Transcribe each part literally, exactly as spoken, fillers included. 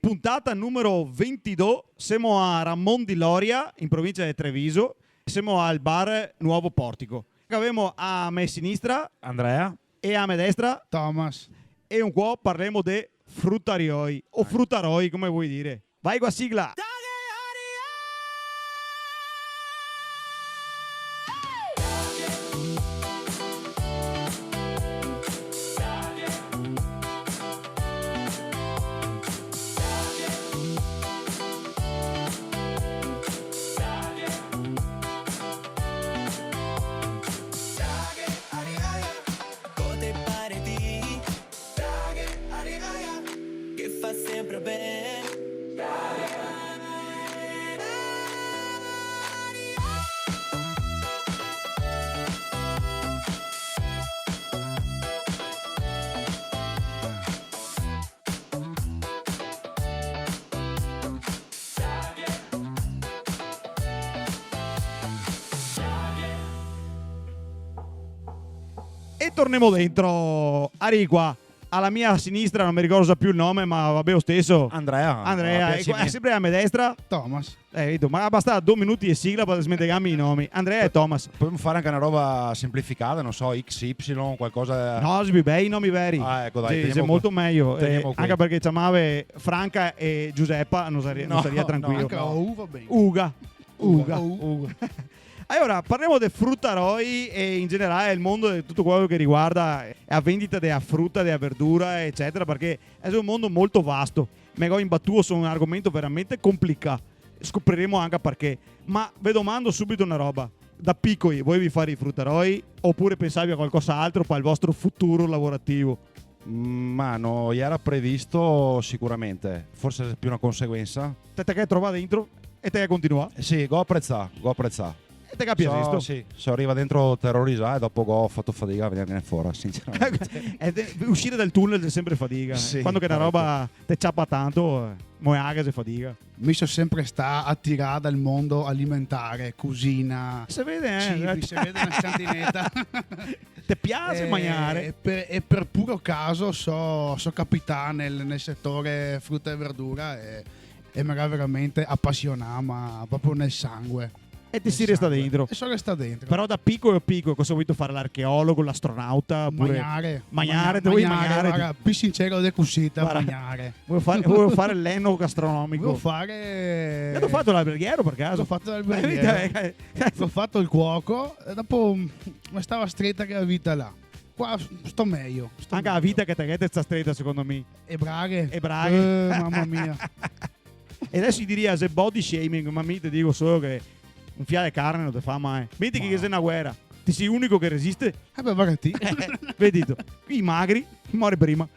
Puntata numero ventidó, semo a Ramon di Loria, in provincia de Treviso, semo al bar Nuovo Portico. Gavemo a me sinistra Andrea e a me destra Thomas. E un po' parlemo de frutarioi, o frutaroi, come vuoi dire. Vai co a sigla! Che fa sempre ben. E tornemo dentro. Arì qua. A la mia sinistra, no me ricordo za più el nome, ma va ben lo steso. Andrea. Andrea, ah, e qua, piasimento. Sempre a me destra. Thomas. Eh, vedo, ma basta do minuti de sigla par smentegarme i nomi. Andrea e Thomas. Podemo fare anca na roba senplificada, no so, X Y, qualcosa. No, xe più bei i nomi veri. Ah, eco, dai, sì, tegnemo qua. Xe molto mejo. Tegnemo qua. Anca parché ciamave Franca e Giusepa, no saria, no saria tranquilo. No, no. Anca Ugo va ben. Uga. Uga. Uga. Uga. Alora, parlemo de frutaroi e in generale el mondo de tuto quelo che riguarda a vendita dea fruta, dea verdura, ecetera, parché xe un mondo molto vasto. Me go imbatuo su un argomento veramente complicà. Scopriremo anca parché. Ma ve domando subito na roba. Da picoi volevi fare i frutaroi opure pensavi a qualcos'altro par el vostro futuro lavorativo? Mm, ma no iera previsto sicuramente, forse xe più na conseguensa. Te, te ghe trovà dentro e te ghe continuà? Eh sì, go aprezà, go aprezà. E te capì, so, esisto? Sì, so rivà dentro terorizà e dopo go fato fadiga a vegnerne fora, sinceramente. E te, uscire dal tunnel xe sempre fadiga, eh. Sì, parecio. Quando che na roba te ciapa tanto, eh, moearghe xe fadiga. Mi so sempre stà atirà dal mondo alimentare, cusina, cibi, se vede, eh, se vede na sciantineta. Te piaxe magnare? E per, e per puro caso so, so capità nel, nel setore fruta e verdura e, e me ga veramente apasionà, ma proprio nel sangue. E te si restà dentro? Nel sangue. E so restà dentro. Però da picolo, picolo, cosa vuto fare? L'archeologo, l'astronauta? Opure magnare. Magnare, te vol magnare? Varda, pì sincero de cusì, te magnare. Volevo fare, volevo fare l'enogastronomico. Volevo fare... Te ga fato l'alberghiero, par caso? Go fato l'alberghiero. Eh, eh, eh. Go fato el cuoco, e dopo, mm, me stava streta chea vita là. Qua sto mejo, sto mejo. Anca la vita che te ghe te sta streta, secondo mi. E braghe. E braghe. Eh, mama mia. E deso i diria xe body shaming, ma mi te digo solo che un fià de carne no te fa mal. Meti che ghe xe na guera, te si l'unico che resiste. Eh beh, varda ti. Vedito, i magri more prima.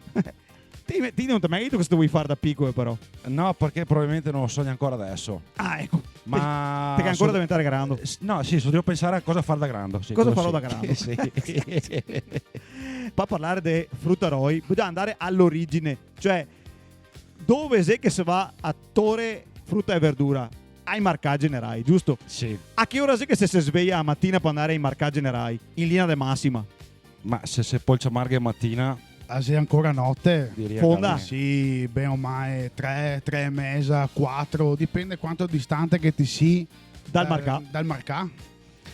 Ti, ti no te me ga dito cosa te vol fare da picolo, però. No, parché probabilmente no lo so gnanca ancora deso. Ah, eco. Ma te, te ga ancora so-, deventare grando. Eh, s-, no, sì, so drio pensare a cosa fare da grando, sì, quelo sì. Cosa farò da grando? Sì. Par parlare de frutaroi, bisogna andare a l'origine. Cioè, dove xe che se va a tore fruta e verdura? Ai marcà generai, giusto? Sì. A che ora xe che se, se sveia a matina par andare ai marcà generai, in linea de masima? Ma se, se pol ciamarghe matina. Ah, xe ancora note? Diria che fonda? Sì, ben o mal tre, tre e meza, quatro, dipende quanto distante che ti si dal, dal marcà. Dal marcà.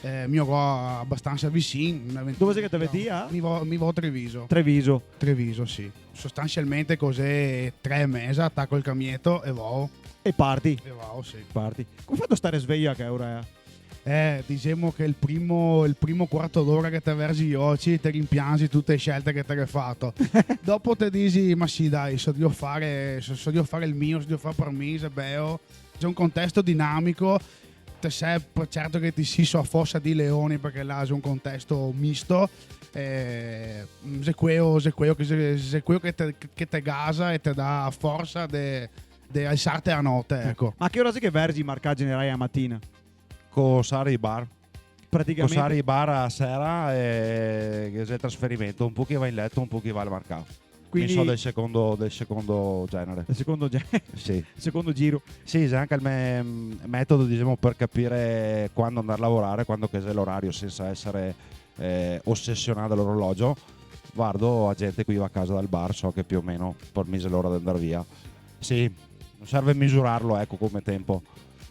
Eh, mi go abastansa visin, una ventina de chilometri. Dove xe che te vedi, ah? Mi vo-, mi vo a Treviso. Treviso. Treviso, sì. Sostansialmente cos'è, tre e meza, taco el camieto e vo. E parti. E vo, sì. Parti. Come fato a stare sveio a che ora, eh? Eh, disemo che el primo, el primo quarto d'ora che te verzi i oci, te rimpianzi tute le scelte che te ghe fato. Dopo te disi, "Ma sì, dai, so drio fare, so, so drio fare el mio, so drio fare par mi, xe beo." Xe un contesto dinamico, te sè, po-, certo che ti si so a fosa dei leoni, parché là xe un contesto misto, eh, xe queo, xe queo che, xe, xe queo che te, che te gasa e te dà forsa de, de alsarte a note, eco. Ma a che ora xe che verzi i marcà generai a matina? Co sare i bar. Praticamente. Co sare i bar a sera, eh, che xe el trasferimento, un po' che va in leto, un po' che va al marcà. Quindi mi so del secondo, del secondo genere. Del secondo ge-, sì. Secondo giro. Sì, xe anca el me, mm, metodo, disemo, par capire quando andare a lavorare, quando che xe l'orario, sensa esare, eh, osesionà da l'orologio. Vardo a gente che va a casa dal bar, so che più o meno par mi xe l'ora de andare via. Sì. No serve misurarlo, eco, come tempo.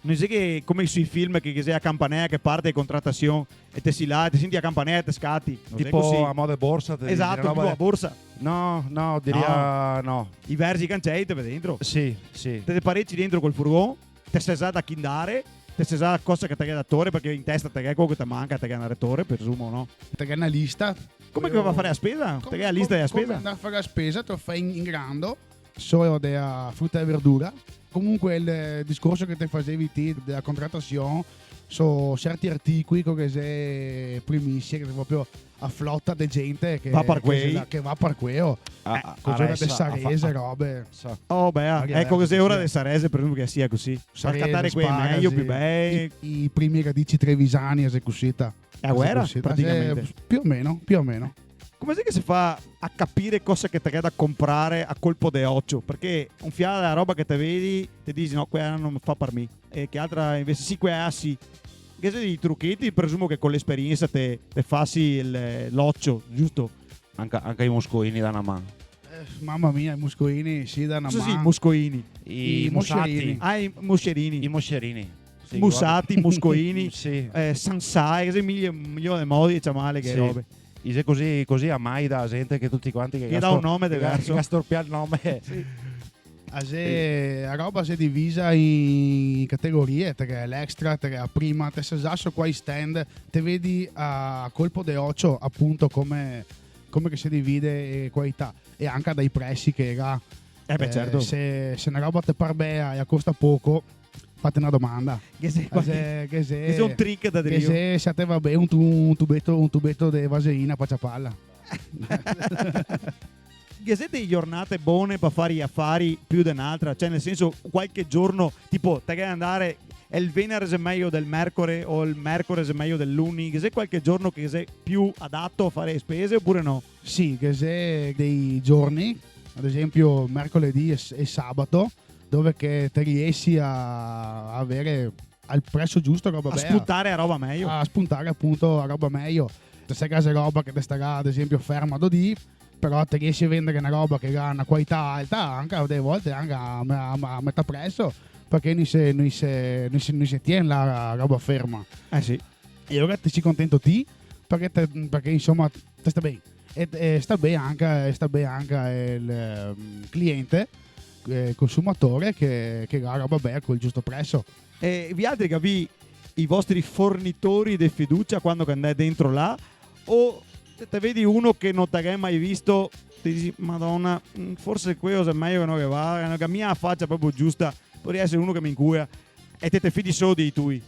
No xe che come sui film che, che xe a campanea che parte de contratasion e te si là, te senti a campanea e te scati. No xe tipo cusì. A moda borsa, te disi, na roba tipo de a borsa. No, no, diria no. I verzi i cancei, te ve dentro. Sì, sì. Te, te pareci dentro col furgon, te sa za da chi ndare, te sa za cosa che te ghe da tore, parché in testa te ghe queo che te manca, te ghe da ndare tore, presumo, no? Te ghe na lista. Come che va a fare a spesa? Te ghe a lista dea spesa? Come ndar a fare a spesa, te lo fai in, in grando, solo dea fruta e verdura. Comunque el discorso che te fasevi ti dea contratasion, so certi articoli che xe primisie, che xe proprio a flota de gente che va par quei, che va par queo. A, a, cos'era de sarese, robe. Oh, beh, eco, che xe ora de sarese, par esenpio, che sia cusì. Sarese, catare quei mejo, pì bei. I, i primi radici trevisani, xe cusì, ta. Xe a guera, praticamente. Eh, pì o meno, pì o meno. Come xe che se fa a capire cosa che te ghe da comprare a colpo de ocio? Parché un fià dea roba che te vedi, te disi, "No, quea no fa par mi." E che altra invese, "Sì, quea sì." Ghe xe dei trucheti, presumo che co l'esperiensa te, te fasi el, l'ocio, giusto? Anca, anca i muscoini da na man. Eh, mama mia, i muscoini, sì, da na man. Cosa xe i muscoini? I musati. I moscerini. Ah, i moscerini. I moscerini. Sì, musati, muscoini, sì, eh, sansai, che xe mile, milioni de modi de ciamare che robe. I xe cusì, cusì amai da gente che tuti quanti che ghe dà un nome diverso. Che ghe storpia el nome. Sì. A xe, a roba xe divisa in categorie, te ghe l'extra, te ghe a prima, te sa za so quai stand, te vedi a colpo de ocio, apunto, come, come che se divide e qualità, e anca dai presi che ga. Eh, beh, certo. Se, se na roba te par bea e a costa poco, fate na domanda. Ghe xe, ghe xe, ghe xe un trick da drio. Ghe xe, se a te va ben, un tu-, un tubeto, un tubeto de vaselina pa ciaparla. Ghe xe dee giornate bone pa fare i afari pì de n'altra? Cioè, nel senso, qualche giorno, tipo, te ghe da ndare, el venere xe mejo del mercore o el mercore xe mejo del luni? Ghe xe qualche giorno che xe pì adato a fare e spese opure no? Sì, ghe xe dei giorni, ad esempio mercoledì e s-, e sabato, dove che te riesi a, a avere al preso giusto roba bea. A spuntare a roba mejo. A spuntare apunto a roba mejo. Te sa che xe roba che te starà, ad esempio, ferma do dì, però te riesi a vendere na roba che ga na qualità alta, anca dee volte anca a, a, a metà preso, parché no se, no se, no se, no se tien la roba ferma. Eh sì. E alora te si contento ti, parché te, parché, insoma, te sta ben. E, e sta ben anca, e sta ben anca el, ehm, cliente, eh, consumatore che, che ga roba bea col giusto preso. E vialtri gavì i vostri fornitori de fiducia quando che ndè dentro là? O te, te vedi uno che no te ghe mai visto, te disi, "Madona, mm, forse queo xe mejo che no ghe va, che no ghe ga mia a facia proprio giusta, podarìa esare uno che me incuia", e te, te fidi solo dei tui?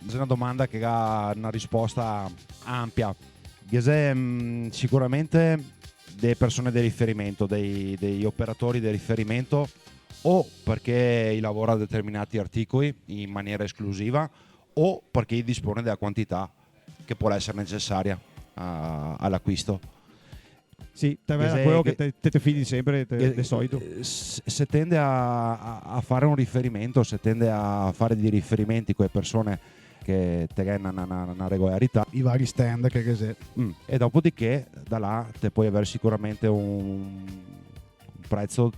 Xe na domanda che ga na risposta anpia. Ghe xe, mm, sicuramente dee persone de riferimento, dei, dei operatori de riferimento, o parché i lavora determinati articoli in maniera esclusiva, o parché i dispone dea quantità che pol esare necesaria a, a l'aquisto. Sì, te vedi, xe queo che, che te, te, te fidi senpre, te, che, de soito. Eh, s-, se tende a, a, a fare un riferimento, se tende a fare dei riferimenti co e persone che te ghe na, na, na, na regolarità. I vari stand che, che xe. Mm. E dopodiché, da là, te pol avere sicuramente un, un preso,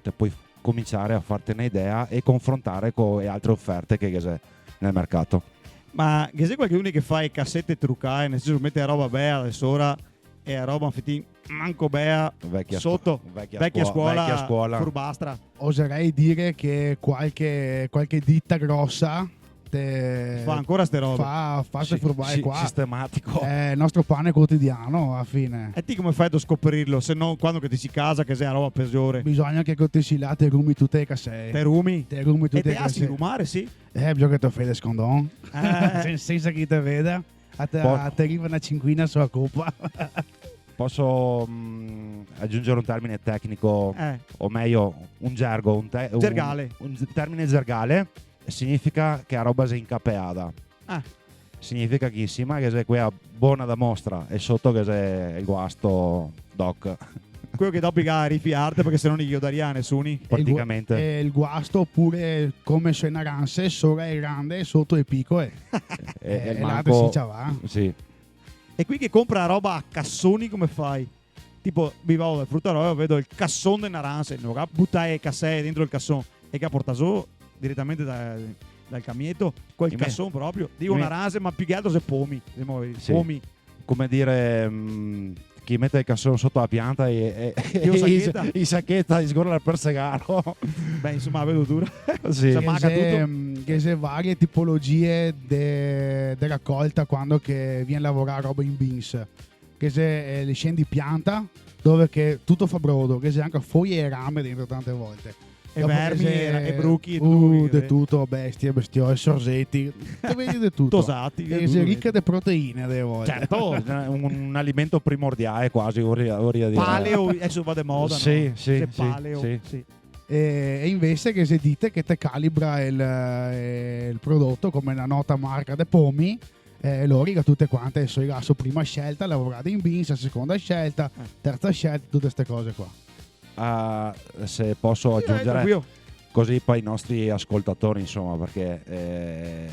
te pol cominciare a farte na idea e confrontare co e altre oferte che, che xe nel mercato. Ma ghe xe qualchedun che fa e casete trucade, nel senso, mete a roba bea de sora e a roba un fitin manco bea, vecia sco-, soto, vecia vecia scuo-, scuola, vecia scuola, furbastra. Oserei dire che qualche, qualche dita grosa te fa ancora ste robe. Fa, fa ste furbae qua. Sistematico. Xe el nostro pane quotidiano, a la fine. E ti come fai a scoprirlo, se no quando che te si casa, che xe a roba pegiore? Bisogna che co te si là te rumi tute e casee. Te rumi? Te rumi tute e casee. E te asi rumare, sì? Eh, bisogna che te fai de scondon. Eh. Sen-, sensa che i te veda. A te, po-, a te riva na cinquina su la copa. Poso, mm, agiungere un termine tecnico, eh, o mejo, un gergo, un te-, un, gergale, un termine gergale, significa che a roba xe incapeada. Ah. Significa che in sima ghe xe quea bona da mostra e soto ghe xe el guasto, doc. Queo che dopo i ga da rifiarte, parché se no no i ghe lo daria a nesuni. Praticamente. E el gu-, e el guasto, opure come so e naranse, sora e grande, soto e picoe. E, e, e l'altre manco, sì, cià va. Sì. E quei che compra a roba a casoni, come fai? Tipo, mi vao dal frutaroio, vedo el cason de naranse, no ga butare e casee dentro el cason. e che ga portà zo diretamente da, dal camieto, col cason proprio. Digo na rase, ma più che altro xe pomi, xe mo-, sì, pomi. Come dire, mm, chi mete el cason soto la pianta e, e, e i sacheta, i sacheta, i sgorla el persegaro. Beh, insoma, la vedo dura. Sì. Se maca tuto. Ghe xe, mm, ghe xe varie tipologie de, de racolta quando che vien lavorà roba in bins. Ghe xe, eh, el sien de pianta, dove che tuto fa brodo, ghe xe anca foie e rame dentro tante volte. E vermi, e bruchi, e tuto quel che xe. De tuto, bestie, bestiole, sorzeti, te vedi de tuto. Tosati, de tuto. E xe rica de proteine, dele volte. Certo, un, un alimento primordiale quasi, vorria, vorria dire. Paleo, deso va de moda, no? Sì, sì, sì, paleo, sì. E, e invese ghe xe dite che te calibra el, eh, el prodoto come na nota marca de pomi, eh, lori ga tute quante, so, la so prima scelta, lavorada in bins, seconda scelta, terza scelta, tute ste cose qua. Ah, se poso aggiungere, sì, dai, tranquilo, così poi i nostri ascoltatori, insoma, parché, eh,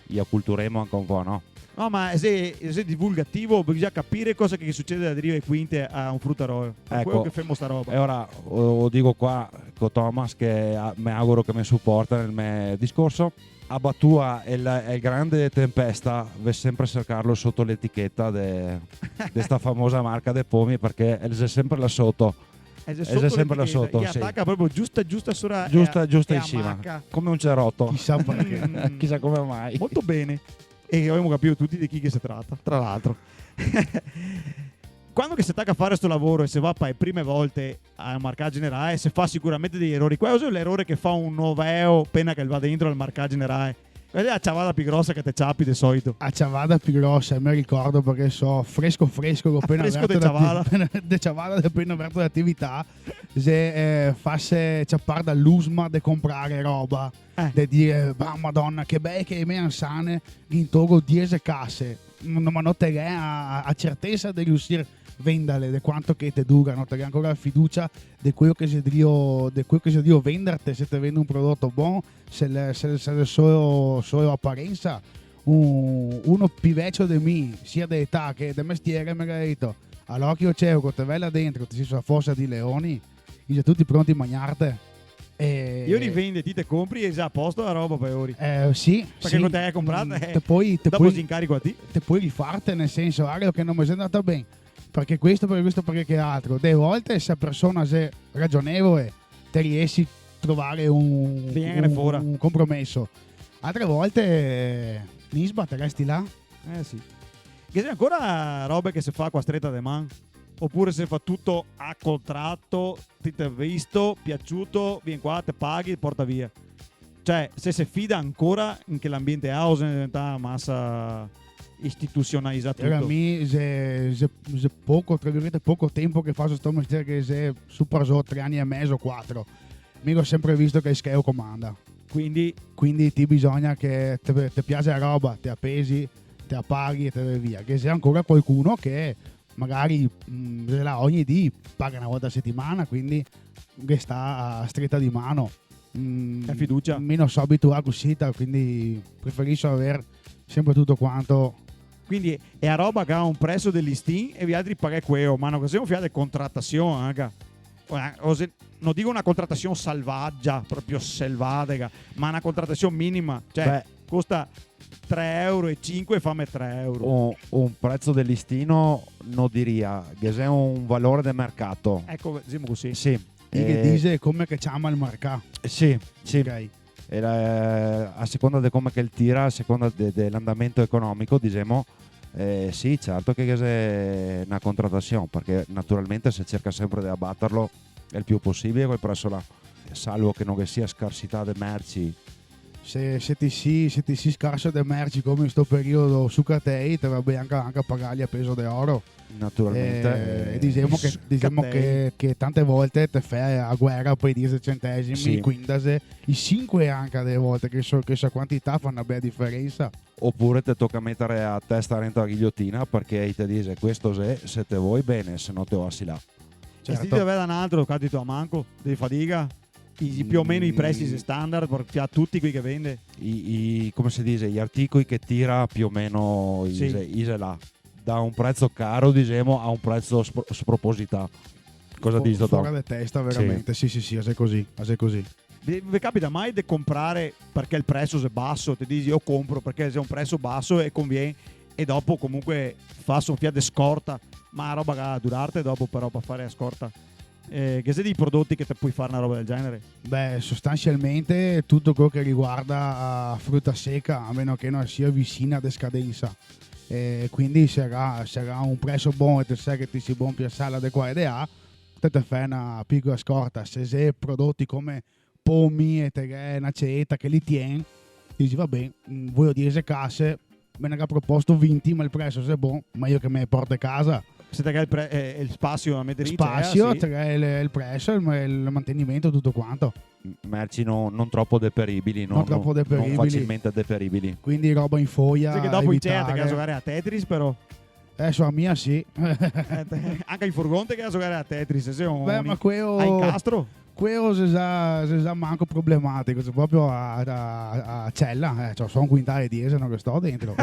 i aculturemo anca un po', no? No, ma xe, xe divulgativo, bisogna capire cosa che sucede da drio e quinte a un frutarolo. Par quelo che femo sta roba. E ora o, o digo qua co Thomas che a-, me auguro che me suporta nel me discorso. A batua e el, e el grande Tempesta, ve sempre sercarlo soto l'eticheta de, de sta famosa marca de pomi, parché el xe sempre là soto. El xe sempre là soto, sì. E taca proprio giusta, giusta sora, giusta, giusta in sima. Come un ceroto. Chisà parché. Chisà come mai. Molto bene. E gavemo capìo tuti de chi che se trata, tra l'altro. Quando che se taca a fare sto lavoro e se va pa' e prime volte al marcà generale, se fa sicuramente dei erori. Qual xe l'erore che fa un noveo pena che el va dentro al marcà generale? Qual xe la ciavada pi grosa che te ciapi de solito? La ciavada pi grosa, me ricordo parché so fresco fresco, che go pena verto l'ati-, de ciavada, de ciavada, go pena verto l'atività, xe, eh, farse ciapar da l'usma de comprare roba. Eh. De dire, "Bah, Madona, che bele che e me ansane, ghin togo diese case." No, ma no te ghe a, a, a certesa de riusir vendale, de quanto che te dura, no te ghe ancora la fiducia de queo che xe drio, de queo che xe drio venderte, se te vende un prodoto bon, se l'è, se, se l'è solo, solo aparensa. Un, uno pi vecio de mi, sia de età che de mestiere, me ga dito, "Alora, ocio ceo, co te ve là dentro, te si su la fosa dei leoni, i xe tuti pronti a magnarte." E lori i vende, ti te compri e xe a posto la roba par lori. Eh, sì, sì. Parché co te ga comprà, mm, eh, te pol, te dopo pol, se incarico a ti. Te pol rifarte, nel senso, "Varda che no me xe ndata ben. Parché questo, parché questo, parché che altro." Dele volte, se la persona xe ragionevole, te riesi a trovare un, un, un compromeso. Altre volte, eh, nisba, te resti là. Eh, sì. Ghe xe ancora robe che se fa co a streta de man? Opure se fa tuto a contrato, ti te ga visto, piaciuto, vien qua, te paghi, porta via. Cioè, se se fida ancora in quel ambiente là o xe deventà masa istitusionalizà tuto? Alora, mi xe, xe, xe poco, tra virgolete, poco tempo che faso sto mestiere, che xe su par zo tre ani e mezo, quatro. Mi go sempre visto che el scheo comanda. Quindi? Quindi ti bisogna che te, te piaxe la roba, te la pesi, te la paghi e te ve via. Che xe ancora qualcuno che magari, mm, xe là ogni dì, paga na volta a setimana, quindi ghe sta a streta de man. Mm, la fiducia. Mi no so abituà cusì, ta-, quindi preferiso aver sempre tuto quanto. Quindi xe a roba che ga un preso de listin e vialtri paghe queo, ma no che xe un fià de contratasion anca. O, o se, no digo na contratasion salvagia, proprio selvadega, ma na contratasion minima, cioè, beh, costa tre euro e cinque, fame tre euro. Un, un preso de listino, no diria, che xe un valore de mercato. Eco, disemo cusì. Sì. Ti ghe dixe come che ciama el marcà. Sì, sì. Ok. E la, a seconda de come che el tira, a seconda de, de l'andamento economico, disemo, eh, sì, certo che, che xe na contratasion, parché naturalmente se cerca sempre de abatarlo el più posibile quel preso là, salvo che no ghe sia scarsità de merci. Se, se ti si, se ti si scarso de merci come in sto periodo su catei, te va ben anca, anca pagarli a peso de oro. Naturalmente, eh, eh, disemo che, disemo che, che tante volte te fè a guera par i diese centesimi, sì, quindase, i sinque anca dele volte, che so, che so quantità fa na bela diferensa. Opure te toca metare a testa dentro a ghiliotina, parché i te dixe, "Questo xe, se te vol ben, se no te lo lasi là." Certo. E se ti te ve da un altro, qua ti te manco, de fadiga, i, più o meno i presi xe standard, par, par tuti quei che vende. I, i, come se dixe, i articoli che tira più o meno i, sì, xe, i xe là. Da un preso caro, disemo, a un preso spro-, sproposità. Cosa dixito, Tom? Fo-, fora de testa, veramente. Sì. Sì, sì, sì, xe cusì, xe cusì. Ve, ve capita mai de comprare parché el preso xe baso? Te disi, "Io compro parché xe un preso baso e convien", e dopo comunque fa un fià de scorta, ma la roba che ga da durarte dopo però par fare la scorta. Eh, ghe xe dei prodoti che te pol fare na roba del genere? Beh, sostansialmente tuto queo che riguarda a fruta seca, a meno che no sia visina de scadensa. E quindi se ga, se ga un preso bon e te sa che ti si bon piasarla de qua e de là, te, te fè na picola scorta. Se xe prodoti come pomi e te ghè na ceeta che li tien, disi, "Va ben, mm, vojo diese case, me ne ga proposto vinti, ma el preso xe bon, mejo che me porte casa." Se te ghè el pre-, eh, el spasio da meter in cea, spasio, sì. Te ghè el, el preso, el, el mantenimento, tuto quanto. Merci no, non troppo deperibili, no, non troppo deperibili, non facilmente deperibili. Quindi roba in foia, sì, che dopo in cea te ghè da zogare a Tetris, però. Eh, so a mia sì. Eh, te, anca in furgon te ghè da zogare a Tetris, se un... Beh, ma queo, a incastro? Queo xe za, xe za manco problematico, xe proprio a, a, a cela, eh, cioè, so un quintale e diese, no, che sto dentro.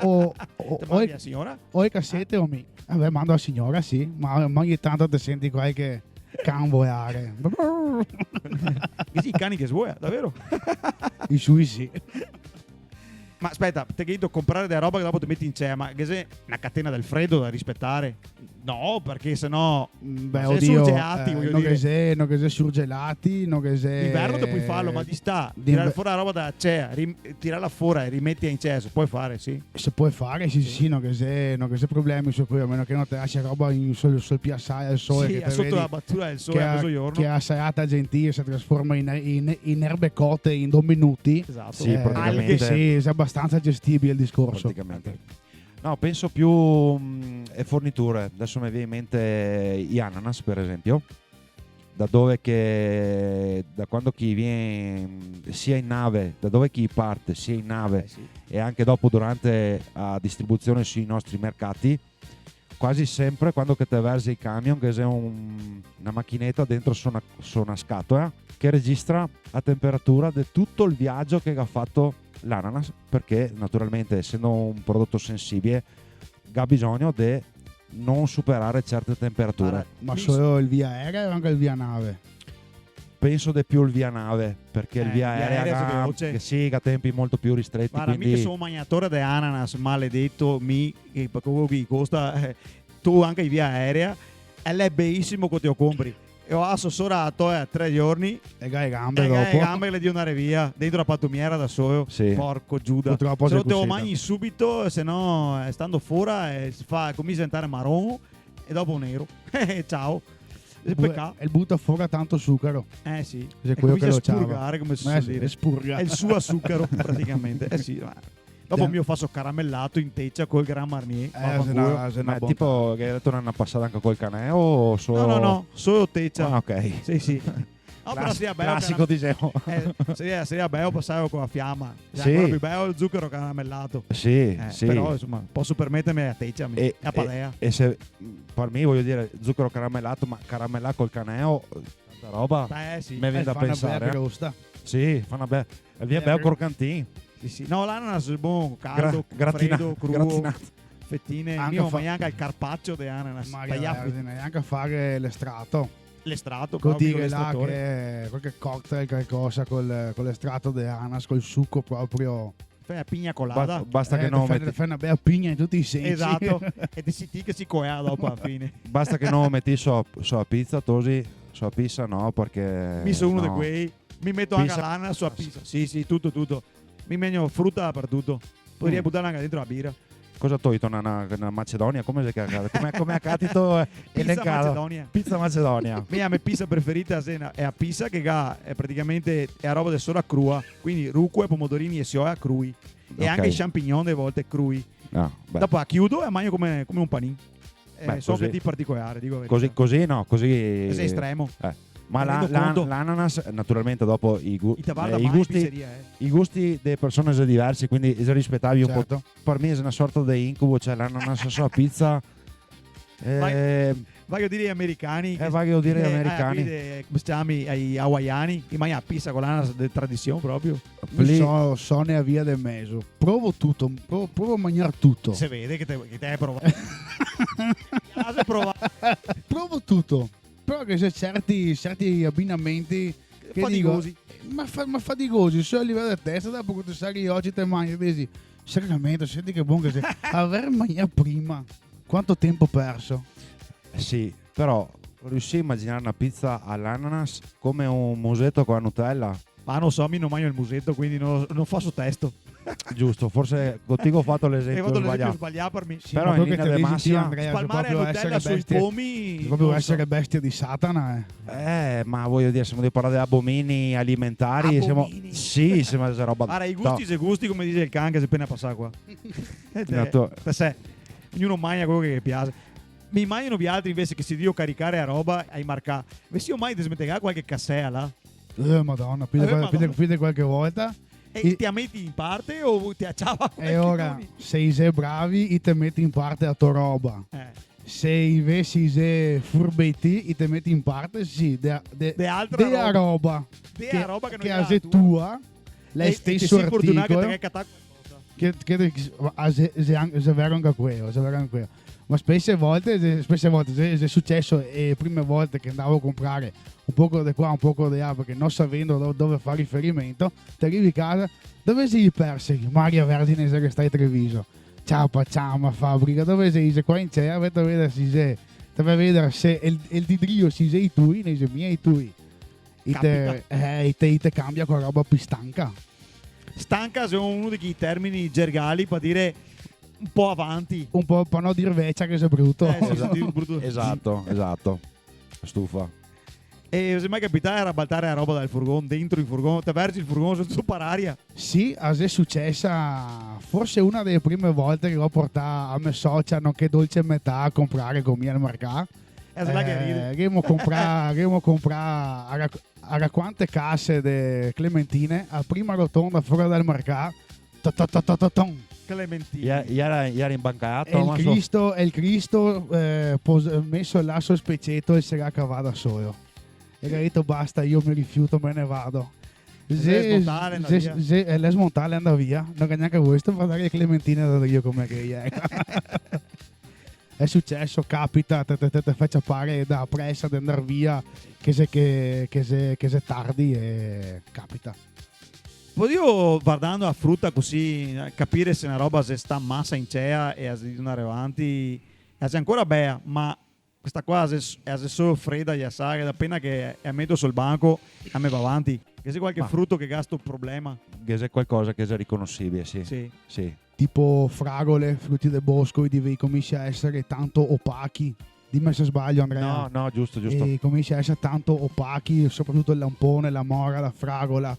O, o, o, te mandi a signora? O e casete o mi. Vabbè, mando a signora, sì, ma, ma ogni tanto te senti qualche can voeare. Che sì, i cani che svoea, davero? I sui sì. Ma speta, te ghe dito comprare dea roba che dopo te meti in cea, ma ghe xe na catena del fredo da rispetare? No, parché se no, mm, beh, no xe, odio, surgelati, eh, vojo dire. No ghe xe, no ghe xe surgelati, no ghe xe... D'inverno te pol farlo, ma d'istà, d'inver-, tirare fora la roba da cea, rim-, tirarla fora e rimeterla in cea, se pol fare, sì. Se pol fare, sì, sì, sì, no ghe xe, no ghe xe problemi su queo, a meno che no te lasi roba in, sul, sul piasale al sole, sì, che te vedi soto la batura del sole a mezogiorno, che la salata gentile se trasforma in, in, in erbe cote in do minuti. Esato. Sì, eh, praticamente. Alghe. Sì, xe abastansa gestibile el discorso. Praticamente. No, penso più, mm, e forniture. Adeso me vien in mente i ananas, per esempio. Da dove che, da quando che i vien, sia in nave, da dove che i parte, sia in nave, eh, sì, e anche dopo durante a distribuzione sui nostri mercati, quasi sempre quando che te verze i camion, ghe xe un, na machineta dentro su na, su na scatola che registra a temperatura de tuto el viagio che ga fato l'ananas, parché naturalmente, esendo un prodoto sensibile, ga bisogno de non superare certe temperature. Ma, ma solo el via aerea o anca el via nave? Penso de più el via nave, parché el via aerea, eh, el via aerea xe ga, veloce. Che sì, ga tempi molto più ristreti, varda, quindi mi che so un magnatore de ananas, maledeto, mi, che, parché queo che costa, eh, tu anca el via aerea, e l'è belisimo co te lo compri. E lo laso sora a toea tre giorni. E ga e gambe dopo. E ga e gambe che le drio ndare via, dentro la patumiera da solo. Sì. Porco Giuda. Purtropo xe cusì. Se no te lo magni subito, se no, eh, stando fora, eh, se fa, cominsia a diventare maron e dopo nero. Ciao. Xe pecà. E buta fora tanto sucaro. Eh sì. Xe queo che lo ciama. E cominsia a spurgare, come se suol dire. Eh sì, spurga. Xe el suo sucaro, praticamente. Eh sì, ma Dopo mi lo faso caramelato in tecia col Grand Marnier. Eh, ma xe na, xe na bontà. Ma tipo, che ghe xe na pasada anca col caneo o solo... No, no, no, solo tecia. Ah, ok. Sì, sì. No, però saria beo... Clasico, disemo. Eh, saria, saria beo pasarlo co la fiama. Sì. Saria ancora più beo el zucaro caramelato. Sì, eh, sì. Però, insoma, poso permeterme la tecia, mi. E, e la padea. E, e se, par mi, vojo dire, zucaro caramelato, ma caramelà col caneo, tanta roba. Eh, sì. Me vien da pensare, eh. Fa na bea crosta. Sì, fa na bea... E vien beo crocantin. Sì, sì. No, l'ananas xe bon, caldo, fredo, cruo, gratinato. Fetine. Mi magno anca el carpacio de ananas. Magari, sì, anca fare l'estrato. L'estrato, proprio, con l'estratore. Che qualche cocktail, qualcosa col, con l'estrato de ananas, col suco proprio. Fai la pigna colada. Basta, basta che no te fai, te fai na bea pigna in tuti i sensi. Esato. E te si ti che si coea dopo a la fine. Basta che no lo meti so, so a piza, tosi, so a piza no, parché... Mi so uno de quei. Mi meto anca l'ananas so a piza. Sì, sì, tuto, tuto. Mi magno fruta dapartuto. Podaria butarla anca dentro la bira. Cosa te go dito? Na, na, na macedonia? Come xe che, come, come ga dito, eh, elencà? Pizza macedonia. Pizza macedonia. Mi, la me pizza preferida xe na, xe la pizza che ga, eh, praticamente xe la roba de sora crua. Quindi rucoe, pomodorini e siola crui. E anca i champignon de volte crui. Ah, beh. Dopo la chiudo e la magno come, come un panin. Eh, so che ti particolare, digo la verità. Cusì, cusì no, cusì... Xe estremo. Eh. Ma la, la, l'ananas, naturalmente, dopo i gu-, i te varda, eh, i gusti, i gusti dee persone xe diversi, quindi xe rispetabile un po'. Certo. Par mi xe na sorta de incubo, cioè l'ananas so a piza. Eh, vojo dire i americani, eh, vojo dire i americani. Eh, quei de, come se ciama, i hawaiani, i magna la piza co l'ananas de tradision proprio. Mi so, so ne la via de mezo. Provo tuto, provo, provo a magnar tuto. Se vede che te, che te ga provà. Te piaxe provar. Provo tuto. Però ghe xe certi, certi abinamenti che digo, fatigosi. ma fa-, ma fadigosi, solo a liveło de testa, dopo che te sari i oci, te magni, te disi: "Sacramento, senti che bon che xe." Aver magnà prima, quanto tempo perso. Eh sì, però riusì a imaginare na pizza all'ananas come un museto con la Nutella? Ma no so, mi no magno el museto, quindi no, no faso testo. Giusto, forse co ti go fato l'esenpio sbalià. Go fato l'esenpio sbalià par mi. Sì, però ma in linea de masima, Andrea, xe proprio la Nutella sui pomi, proprio no so. Esare bestia de Satana, eh. Eh, ma vojo dire, semo drio parlar de abomini alimentari, semo... Abomini. Sì, semo de roba... Ara, i gusti xe gusti, come dixe el can che xe pena pasà qua. Esato. Te sè, ognuno magna queło che ghe piaxe. Me imagino vialtri invese che sì drio caricare a roba ai marcà. Ve sio mai desmentegà qualche casea là? Eh, Madona, pì de... Eh, qual-, pì de, Madona. Pì de qualche volta. E i te a meti in parte o te a ciava come... E ora, se i xe bravi, i te meti in parte a to roba. Eh. Se invese i xe furbeti, i te meti in parte, sì, de, de, de altra roba. De a roba. De a roba che no xe tua. Che a xe tua, l'è steso articolo. E, e te si fortunà che te ga catà qualcosa. Che, che, a xe, xe an-, xe vero anca queło, xe vero anca queło. Ma spese volte, xe, spese volte, xe, xe suceso, e prime volte che ndavo a comprare un poco de qua, un poco de là, parché no savendo do-, dove far riferimento, te rivi casa: "Dove xe i perseghi?" "Maria Vergine, xe che sta a Treviso." "Ciapa, ciama, fabrica, dove xe?" "Xe qua in cea, vè a vedar se xe, te vè a vedar se el, el di drio se xe i tui." "No xe mia i tui." I te, capita. Eh, i te, i te cambia co roba pì stanca. Stanca xe uno de quei termini gergali par dire un po' avanti. Un po', par no dir vecia, che xe bruto. Eh, sì, sì, bruto. Esato, esato. Stufa. E xe mai capità de rabaltare la roba dal furgon, dentro el furgon, te verzi el furgon, xe tuto par aria? Sì, a xe sucesa, forse una de le prime volte che go portà a me socia, nonché dolce metà, a comprare co mi al marcà. Eh, xe là che ridi. Eh, che ghemo comprà, che ghemo comprà, ara, ara quante case de clementine, a prima rotonda fora dal marcà, to, to, to, to, to, ton. Clementine. Iera, iera, iera in banca, e el Thomas? Cristo, e el Cristo, eh, pos-, meso là sul speceto, el se ga cavà da solo. E ga dito: "Basta, io mi rifiuto, me ne vado." Xe, xe smontà, xe, xe, eh, xe smontà, xe ndà via. No ga gnanca vosto far dare le clementine da drio come che iera. Xe suceso, capita, te, te, te, te fè ciapare da presa de ndar via, che xe, che, che xe, che xe tardi e capita. Podìo, vardando a fruta cusì, capire se na roba xe stà masa in cea e a xe ndà avanti, e a xe ancora bea, ma questa qua xe, xe solo freda, e a sa che da pena che a meto sul banco, a me va avanti. Ghe xe qualche fruto che ga sto problema? Ghe xe qualcosa che xe riconosibile, sì. Sì. Sì. Tipo fragole, fruti de bosco, i dive-, i comincia a esare tanto opachi. Dime se sbaglio, Andrea. No, no, giusto, giusto. I comincia a esare tanto opachi, sopratuto el lampone, la mora, la fragola,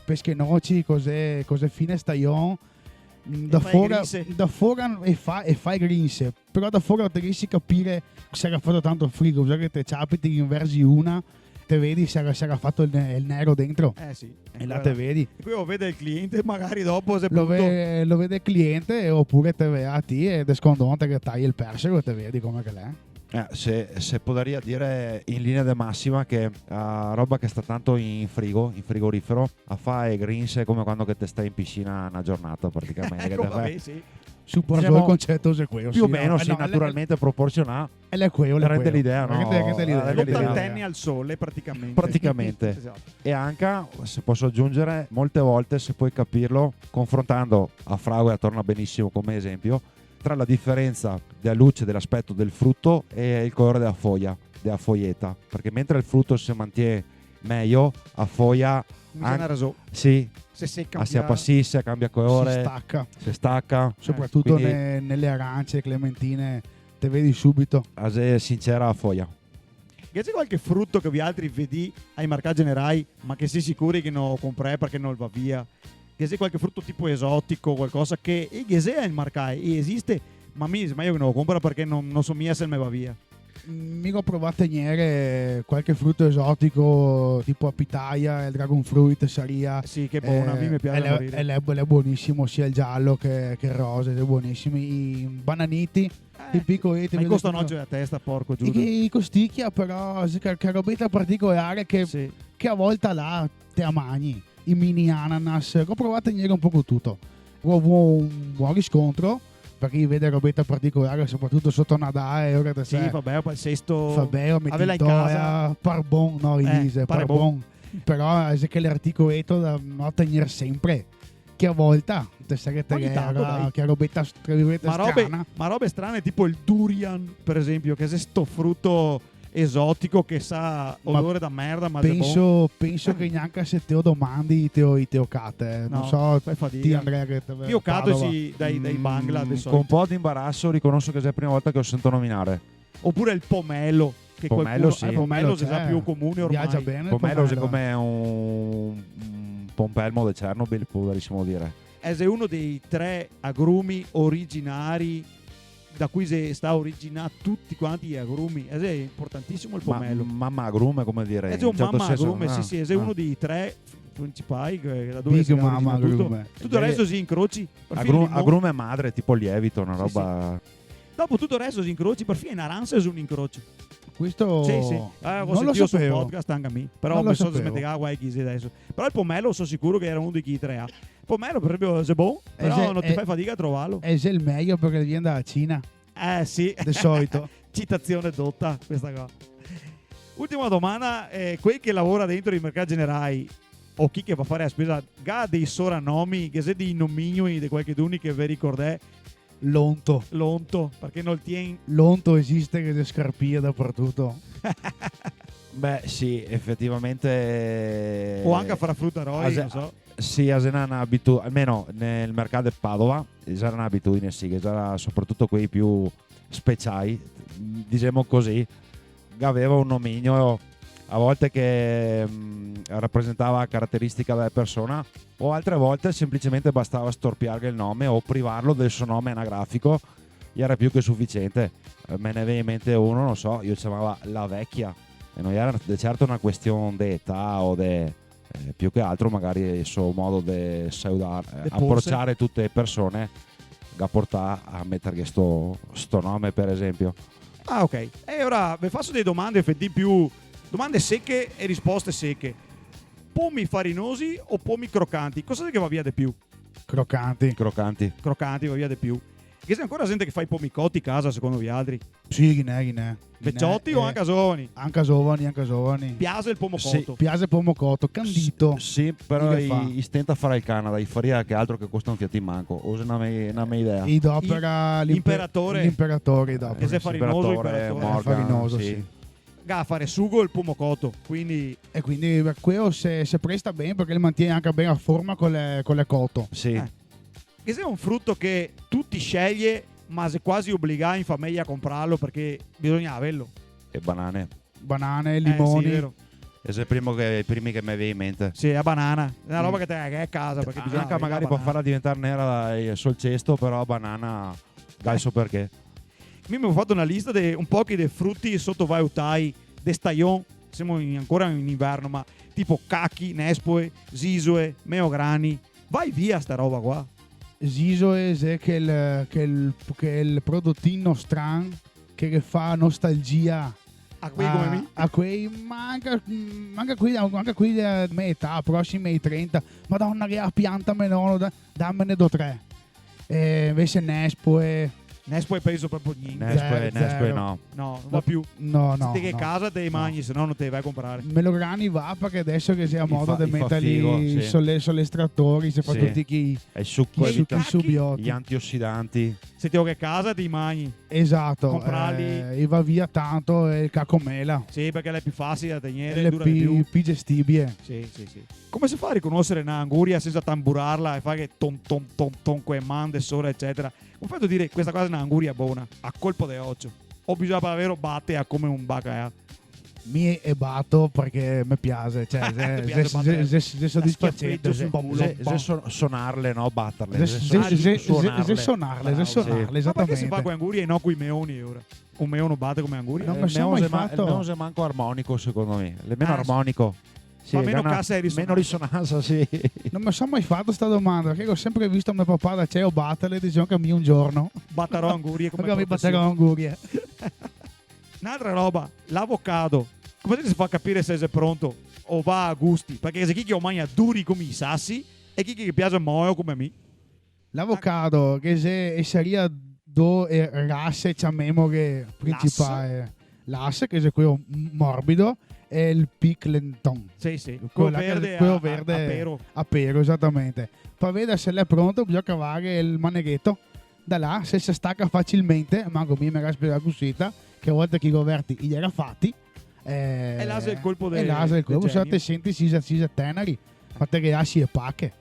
pesche noci, cose, cose fine stajon. Mm, da fora, da fora e fa, e fa e grinse. Però da fora te riesi a capire se ga fato tanto frigo, bisogna che te ciapi, te inverzi una, te vedi se ga, se ga fato el ne-, el nero dentro. Eh sì. E là te vedi. E po' lo vede el cliente, magari dopo se... Lo ve-, lo vede el cliente, opure te ve a ti e de scondon te tagli el persego e te vedi come che l'è. Eh, se, se podaria dire in linea de masima che la roba che sta tanto in frigo, in frigorifero, a fa e grinse come quando che te sta in piscina na giornata praticamente. Eco, che te fa, va ben, sì. Supor, disemo, el conceto xe queo, più o meno, sì, no, eh, no, naturalmente proporzionà. E l'è queo, l'è queo. Rende l'idea, no? Rende, rende l'idea, rende l'idea. Lo trateni al sole, praticamente. Praticamente. Esato. E anca, se poso agiungere, molte volte se pol capirlo confrontando a fragola, torna benisimo come esenpio, tra la diferensa dea luce, de l'aspeto del fruto e el colore dea foia, dea foieta. Parché mentre el fruto se mantien mejo, a foia... Comincia a andar zo. Sì. Se seca, a se apasise, a cambia colore, se staca. Se staca. Sopratuto... Quindi ne-, nele arance, clementine, te vedi subito. A xe sincera a foia. Ghe xe qualche fruto che vialtri vedì ai marcà generai, ma che sì sicuri che no comprè parché no va via? Ghe xe qualche fruto tipo esotico, qualcosa che, eh, ghe xe ai marcà, e esiste, ma mi, ma mi no lo compro parché no, no so mia se me va via. Mi go provà a tegnere qualche fruto esotico, tipo a pitaya, el dragon fruit, saria. Sì, che bona, a mi me piaxe da morire. Eh, el xe, el xe, el xe bonisimo, sia el gialo che, che el rosa, xe bonisimi. I bananiti, eh, i picoleti, ma i costa un ocio dea testa, porco Giuda. I, i costicia, però, xe che, che robeta particolare che, sì, che a volta là te a magni. I mini ananas, go provà a tegnere un poco tuto. Go avuo un bon riscontro, parché i vede robeta particolare, sopratuto soto Nadale, ora te... Sì, sa, fa beo, pal sesto, fa beo, meti in toea, par bon, no, i dixe, par bon. Però xe che l'articoleto da no tegner sempre. Che a volta, te sa che te... Ogni tanto, dai. Che robeta, tra virgolete, strana. Ma robe, ma robe strane, tipo el durian, per esempio, che xe sto fruto esotico che sa odore da merda, ma xe bon. Penso, penso che gnanca se te o domandi i te o, i te o cate, eh. No, so, fai fadiga. Ti, Andrea, che te ve-, Padova. Mi o cato, sì, dai, dai Bangla, de solito. Con un po' di imbarazzo riconosco che xe la prima volta che lo sento nominare. Opure el pomelo, che qualcuno, sì. Pomelo, eh, pomelo xe za più comune ormai. Viagia ben el pomelo. Pomelo xe come un, un pompelmo de Chernobyl, podarisimo dire. Eh, xe uno dei tre agrumi originari da cui xe sta originà tuti quanti i agrumi. Eh, xe importantisimo el pomelo. Ma, mama agrume, come dire, in un certo senso. Eh, xe un mama agrume, sì, sì, xe uno dei tre principai, che, da dove se origina tuto. Big mama agrume. Tuto el resto xe incroci. Perfin el limon. Agru-, agrume madre, tipo lievito, na roba. Sì, sì. Dopo tuto el resto xe incroci, perfin e naranse xe un incrocio. Questo... Sì, sì. Eh, go sentìo su un podcast anca mi. Però penso che se meteghe qua e chi xe deso. Però el pomelo so sicuro che iera uno de chi tre, eh. Pomelo, proprio, xe bon, però no te fè fadiga a trovarlo. E xe el mejo parché el vien da Cina. Eh, sì. De solito. Citazione dotta, questa qua. Ultima domanda, eh, quei che lavora dentro i mercati generai, o chi che va a fare la spesa, ga dei soranomi, che xe dei nomignoli de qualcheduni che ve ricordè? L'onto. L'onto, parché no el tien... L'onto esiste, che xe scarpie dapartuto. Beh, sì, efetivamente. O anca fra frutaroi, no so. Sì, a xe na, na abitu-, almeno nel mercato de Padova, a xe na abitudine, sì, che a xe sopratuto quei più speciai, disemo cusì, che gaveva un nomignolo, a volte che, mm, rapresentava la carateristica dela persona, o altre volte semplicemente bastava storpiarghe el nome o privarlo del so nome anagrafico, iera più che sufisiente. Eh, me ne vien in mente uno, no so, i lo ciamava la vecia, e no iera de certo na question de età o de, eh, più che altro magari el so modo de saludar, eh, de porse, aprociare tute le persone, che ga portà a meterghe sto, sto nome, per esempio. Ah, ok. E ora ve faso dele domande, fe-, de più, domande seche e risposte seche. Pomi farinosi o pomi crocanti? Cosa xe che va via de più? Crocanti. Crocanti. Crocanti, va via de più. Ghe xe ancora zente che fa i pomi coti casa, secondo vialtri? Sì, ghi n'è, ghi n'è. Vecioti o anca zovani? Anca zovani, anca zovani. Piase el pomo coto? Sì, piase el pomo coto, candito. Sì, però i, i stenta a fare el Canada, i faria che altro che costa un fiatin manco, o xe na me-, na me idea. I dopera l'impe-, l'imperatore. L'imperatore, i dopera. Che xe farinoso, imperatore, imperatore. Morgan, farinoso, sì. Ga da fare sugo el pomo coto, quindi... E quindi par queo se, se presta ben, parché el mantien anca ben la forma co l'è, co l'è coto. Sì. Eh. Ghe xe un fruto che tuti scelie, ma xe quasi obligà in fameja a comprarlo parché bisogna averlo. E banane. Banane, limoni. Eh, sì, vero. E xe primo che, i primi che me vien in mente. Sì, la banana. Xe na roba che te, che te ga a casa, parché bisogna aver la banana. Anca magari par farla diventar nera, eh, sul cesto, però la banana, dai, so parché. Mi me go fato na lista de un pochi de fruti sotovalutai de stajon. Semo in, ancora in inverno, ma tipo cachi, nespoe, zisoe, meograni, va via sta roba qua. Zisoe xe quel, quel, quel prodotin stran che, che fa nostalgia a quei come mi. A quei, ma anca, mm, anca quei, anca quei dela me età, prosimi ai trenta. Madona, che la pianta, me nono, da-, damene do tre. E invese nespoe, eh. Nespoe penso proprio gnente. Nespoe, zero, nespoe zero. No. No, no va più. No, no, no. Se te ghe casa te i magni, se no no te i va a comprare. Melograni va, parché deso che xe a moda de meterli, i fa figo, sì, sul, sul estratori, se fa tuti chi, i suchi, i subioti. I antiossidanti. Se te ghe casa te i magni. Esato. Comprarli. Eh, i va via tanto, eh, el cacomela. Sì, parché l'è più fasile da tegnere, dura de più. L'è pi-, pi gestibile. Sì, sì, sì. Come se fa a riconosere na anguria sensa tamburarla e fare ton, ton, ton, ton, co le man de sora, ecetera? Come fai a dire, "Questa qua xe na anguria bona", a colpo de ocio? O bisogna davero baterla come un bacalà? Mi e bato parché me piaxe, cioè, xe, xe, xe, xe sodisfacente, xe, xe so-, sonarle, no baterle, xe, xe, xe sonarle, xe sonarle, esatamente. Ma parché se fa co le angurie e no coi meoni, ora? Un meono bate come anguria? No me so mai fato. El meon xe ma-, el meon xe manco armonico, secondo me. L'è meno armonico. Sì, fa meno cassa e risonansa. Meno risonansa, sì. No me so mai fato sta domanda, parché go sempre visto me papà da ceo baterle, dixemo che mi un giorno batarò angurie come profesion. Parché mi batarò angurie. N'altra roba, l'avocado. Come se fa a capire se xe pronto o va a gusti? Parché xe chi che lo magna duri come i sasi e chi che ghe piaxe moeo come a mi. L'avocado, che xe, e saria do, eh, rase, ciamemoghe, principale. L'Hass, che xe queo m-, morbido, e el piclenton. Sì, sì. Queo là che, verde, queo a, a, verde a pero. A pero, esatamente. Par vedar se l'è pronto, bisogna cavar el manegheto. Da là, se se staca facilmente, manco mi me ga spiegà cusita, che a volte che i goverti i gera fati, eh, e l'asa el colpo de, e l'asa el colpo, de genio. Se no te senti sisa, sisa teneri, ma te ghe lasi e pache.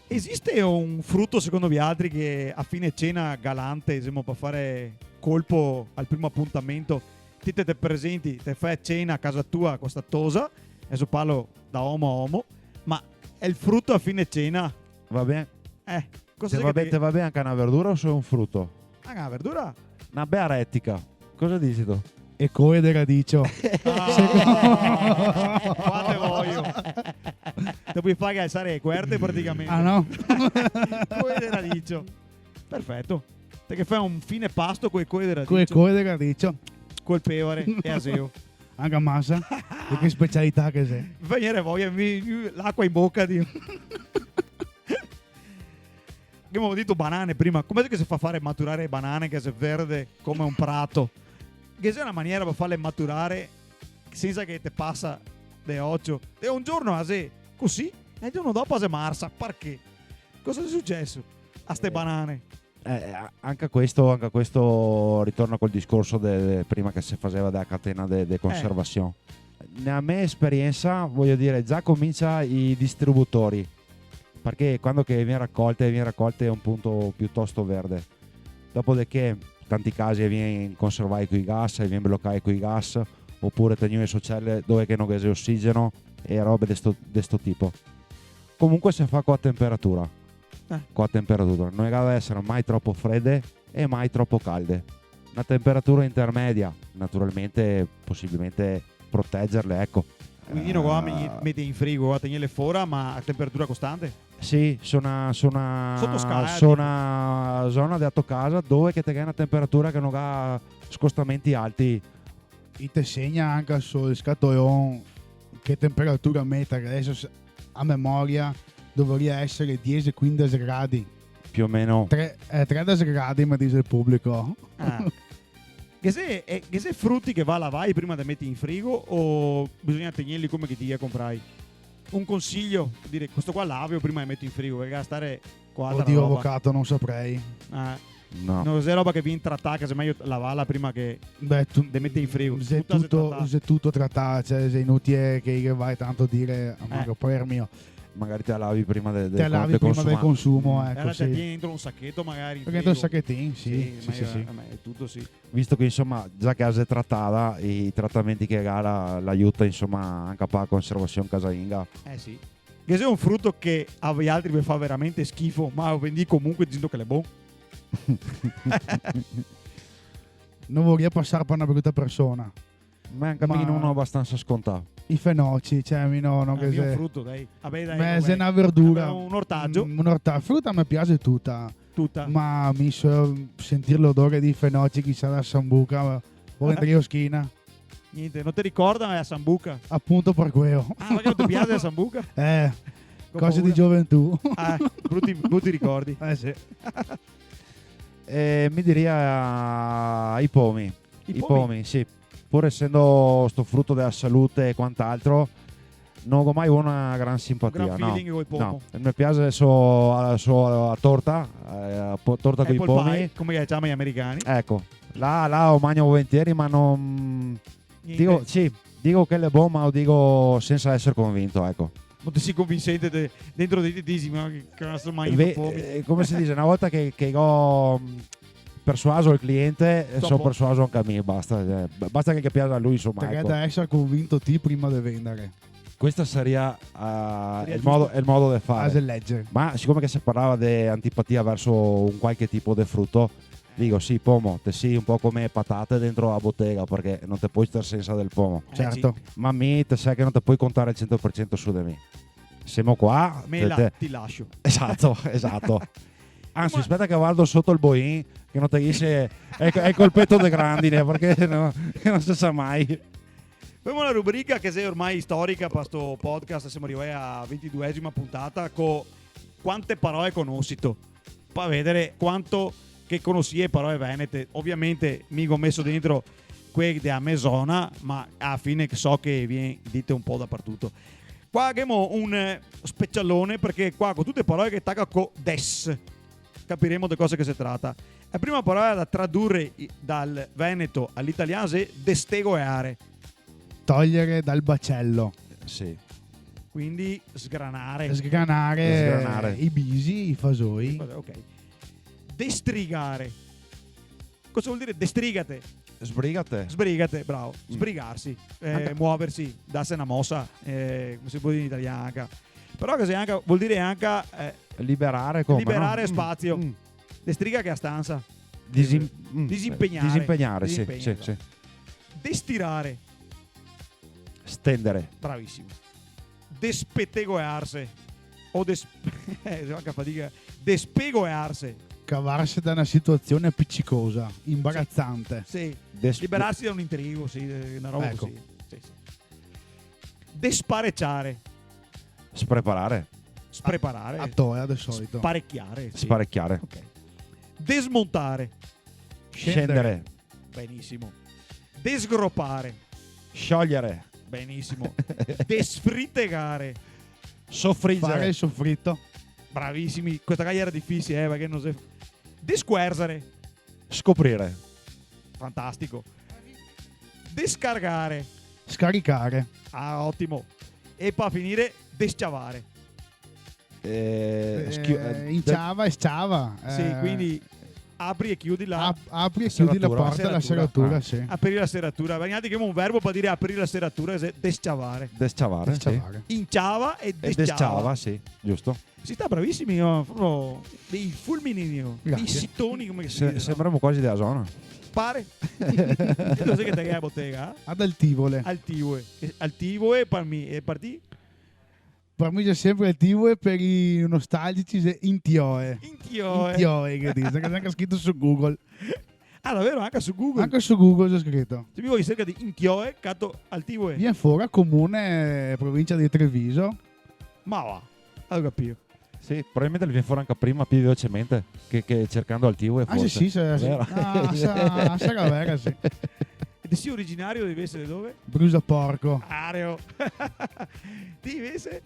Esiste un fruto, secondo vialtri, che a fine cena galante, disemo, par fare colpo al primo apuntamento, ti te, te presenti, te fè cena a casa tua co sta tosa, deso parlo da omo a omo, ma el fruto a fine cena? Va ben. Eh, cosa te xe va che ben, ti te va ben anca na verdura o solo un fruto? Ah, na verdura? Na bea retica. Cosa dixito? E coe de radicio. Ah, qua te voio. Te pol fare alsare le cuerte praticamente. Ah, no? Coe de radicio. Perfeto. Te ghe fè un fine pasto co le coe de radicio. Co le coe de radicio. Col pevare e aseo. Anca masa. E che specialità che xe. Vegnere voia, mi, mi, l'acua in boca, Dio. Gavemo dito banane prima, come xe che se fa a fare maturare banane che xe verde come un prato? Ghe xe na maniera par farle maturare sensa che te pasa de ocio? E un giorno a xe cusì, e el giorno dopo a xe marsa, parché? Cosa xe suceso a ste banane? Eh, eh, a-, anca questo, anca questo ritorna col discorso de, de prima che se faseva dea catena de, de conservasion. Nea me esperiensa, vojo dire, za comincia i distributori, parché quando che vien racolte, vien racolte a un punto piutosto verde. Dopo de che tanti casi vien conservai coi gas, vien blocai coi gas, opure tegnui so cele dove che no ghe xe osigeno e robe de sto, de sto tipo. Comunque se fa co a temperatura. Eh. Co a temperatura. No ga da esare mai tropo frede e mai tropo calde. Na temperatura intermedia, naturalmente, posibilmente protegerle, eco. Quindi no go da, eh, me-, meter in frigo, go da tegnerle fora, ma a temperatura costante? Sì, so na, so na, soto scala, so na zona dea to casa dove che te ghe na temperatura che no ga scostamenti alti. I te segna anca sul scatoleon che temperatura meter, che deso s-, a memoria dovaria esare diese, quindese gradi. Più o meno. Tre-, eh, tredese gradi, me dixe el publico. Ah. Ghe xe, eh, ghe xe fruti che va lavai prima de meter in frigo o bisogna tegnerli come che ti li ga comprai? Un consiglio, dire, questo qua laveo prima de meter in frigo, parché ga da stare co altra roba. Oddio, avocato, no saprei. Eh. No. No xe roba che vien tratà, che xe mejo lavarla prima che... Beh, tu-, de meter in frigo. Xe tuta, xe tuto, tratà. Xe tuto tratà, cioè, xe inutile che, che vai tanto dire a manco par mio. Magari te la lavi prima de, de... Te la lavi prima del consumo, eco, sì. E alora te la tieni dentro un sacheto, magari, in frigo. Dentro un sachetin, sì, sì, sì, sì. Sì, ma io, eh, ma xe tuto, sì. Visto che, insoma, za che la xe tratada, i tratamenti che la ga la, la aiuta, insoma, anca par la conservasion casalinga. Eh, sì. Ghe xe un fruto che a vialtri ve fa veramente schifo, ma lo vendì comunque dixendo che l'è bon? No voria pasar par na bruta persona. Ma anca mi no, no abastansa scontà. I fenoci, cioè, mi no, no... Eh, che mi xe un fruto, dai. Vabè, dai, ma xe na verdura. Vabè, un ortagio. Mm, un orta-, fruta me piaxe tuta. Tuta. Ma mi so, sentir l'odore dei fenoci, chisà, da sambuca, voio andar in schina. Gnente, no te ricorda la sambuca? Apunto par queo. Ah, parché no te piaxe la sambuca? Eh, cose de gioventù. Ah, bruti, bruti ricordi. Eh, sì. Eh, mi diria i pomi. I pomi? I pomi, sì. Pur esendo sto fruto dea salute e quant'altro, no go mai vuo na gran simpatia, no. Un gran feeling coi pomo. No, me piaxe so, so a torta, eh, a po-, torta coi pomi. Apple pie, come che i ciama i americani. Eco, là, là lo magno volentieri, ma no... Gnente. Digo, sì, digo che l'è bon, ma lo digo sensa eser convinto, eco. No te si convinsente de-, dentro de ti te dixi, "Ma che caso, ma io ve-, pomi?" Eh, come se dixe, na volta che, che go, mm, persuaso el cliente, eh, so persuaso anca mi, basta, eh, b-, basta che, che piaxe a lui, insoma, eco. Te ghe da eser convinto ti prima de vendare. Questo saria, eh, el modo, el modo de fare. Saria giusto. Ase leger. Ma sicome che se parlava de antipatia verso un qualche tipo de fruto, digo, sì, pomo, te si un po' come patate dentro a botega, parché no te pol star sensa del pomo. Eh, certo. Sì. Ma mi, te sa che no te pol contare al cento par cento su de mi. Semo qua, mela, te, te... Ti lasio. Esato, esato. Ansi, speta che vardo soto el boin, che no te dise, eco, eco el peto de grandine, parché no, no se sa mai. Femo na rubrica che xe ormai storica par sto podcast, semo rivai a ventiduesima puntata, co quante paroe conosito. Par vedere quanto che conosie e paroe venete. Oviamente mi go meso dentro quee dea me zona, ma a la fine so che vien dite un po' dapartuto. Qua ghemo un, eh, specialone, parché qua co tute e paroe che taca co des, capiremo de cosa che se trata. La prima paroa da tradure i-, dal veneto a l'italian xe destegoeare. Togliere dal baccello. Sì. Quindi sgranare. Sgranare. Sgranare i bisi, i fasoi. Ok. Destrigare. Cosa vol dire destrigate? Sbrigate. Sbrigate, bravo. Mm. Sbrigarsi, eh, muoversi, darse na mosa, eh, come se pol dire in italian anca. Però che xe anca, vol dire anca, eh, liberare come, liberare, no? Spazio. Mm. Destriga che a stansa. Disim-, mm, disimpegnare. Disimpegnare, sì, disimpegnare, sì, esatto. Destirare. Stendere. Bravisimo. Despetegoearse. O des-, eh, se fa anca fadiga. Despegoearse. Cavarse da na situazione apicicosa, imbarazante. Sì. Sì. Des-, liberarsi da un intrigo, sì, eh, na roba cusì. Eco. Sì, sì. Despareciare. Spreparare. Spreparare. A, a toea, de solito. Sparechiare, sì. Sparechiare. Ok. Desmontare. Scendere. Scendere. Benisimo. Desgropare. Sciogliere. Benisimo. Desfritegare. Sofrigere. Fare el sofrito. Bravisimi. Questa qua iera difisile, eh, parché no se... Descuerzare. Scoprire. Fantastico. Descargare. Scaricare. Ah, otimo. E par finire, desciavare. Eh, eh, schi-, eh, inciava e sciava, sì, eh, quindi apri e chiudi la... Ap-, apri e chiudi la porta, la serratura, sì. Serratura, ah. Aprire la serratura. Vegnialtri che un verbo par dire aprire la serratura, xe desciavare. Desciavare, sì. Desciavare. Inciava e desciava. E desciava, sì, giusto. Si sta bravisimi, oh, proprio dei fulmini, oh. Grazie. Dei sitoni, come che se dixe, no? Sembremo quasi dea zona. Pare. Ti lo sa che te ghè la botega? Ad Altivoe. Altivoe. Eh, Altivoe par mi, e par ti? Par mi xe sempre Altivoe, par i nostalgici xe Intioe. Intioe. Intioe, che dixe, che xe anca scrito su Google. Ah, davero? Anca su Google? Anca su Google xe scrito. Se mi vao in serca de Intioe, cato Altivoe. Vien fora comune, provincia de Treviso. Ma va, go capìo. Sì, probabilmente el vien fora anca prima, pì velocemente, che, che sercando Altivoe, forse. Ah, sì, sì, sì, sì. Vero? Ah, sa-, sarà vera, sì. E te si originario invese de dove? Brusaporco. Areo. Ti invese?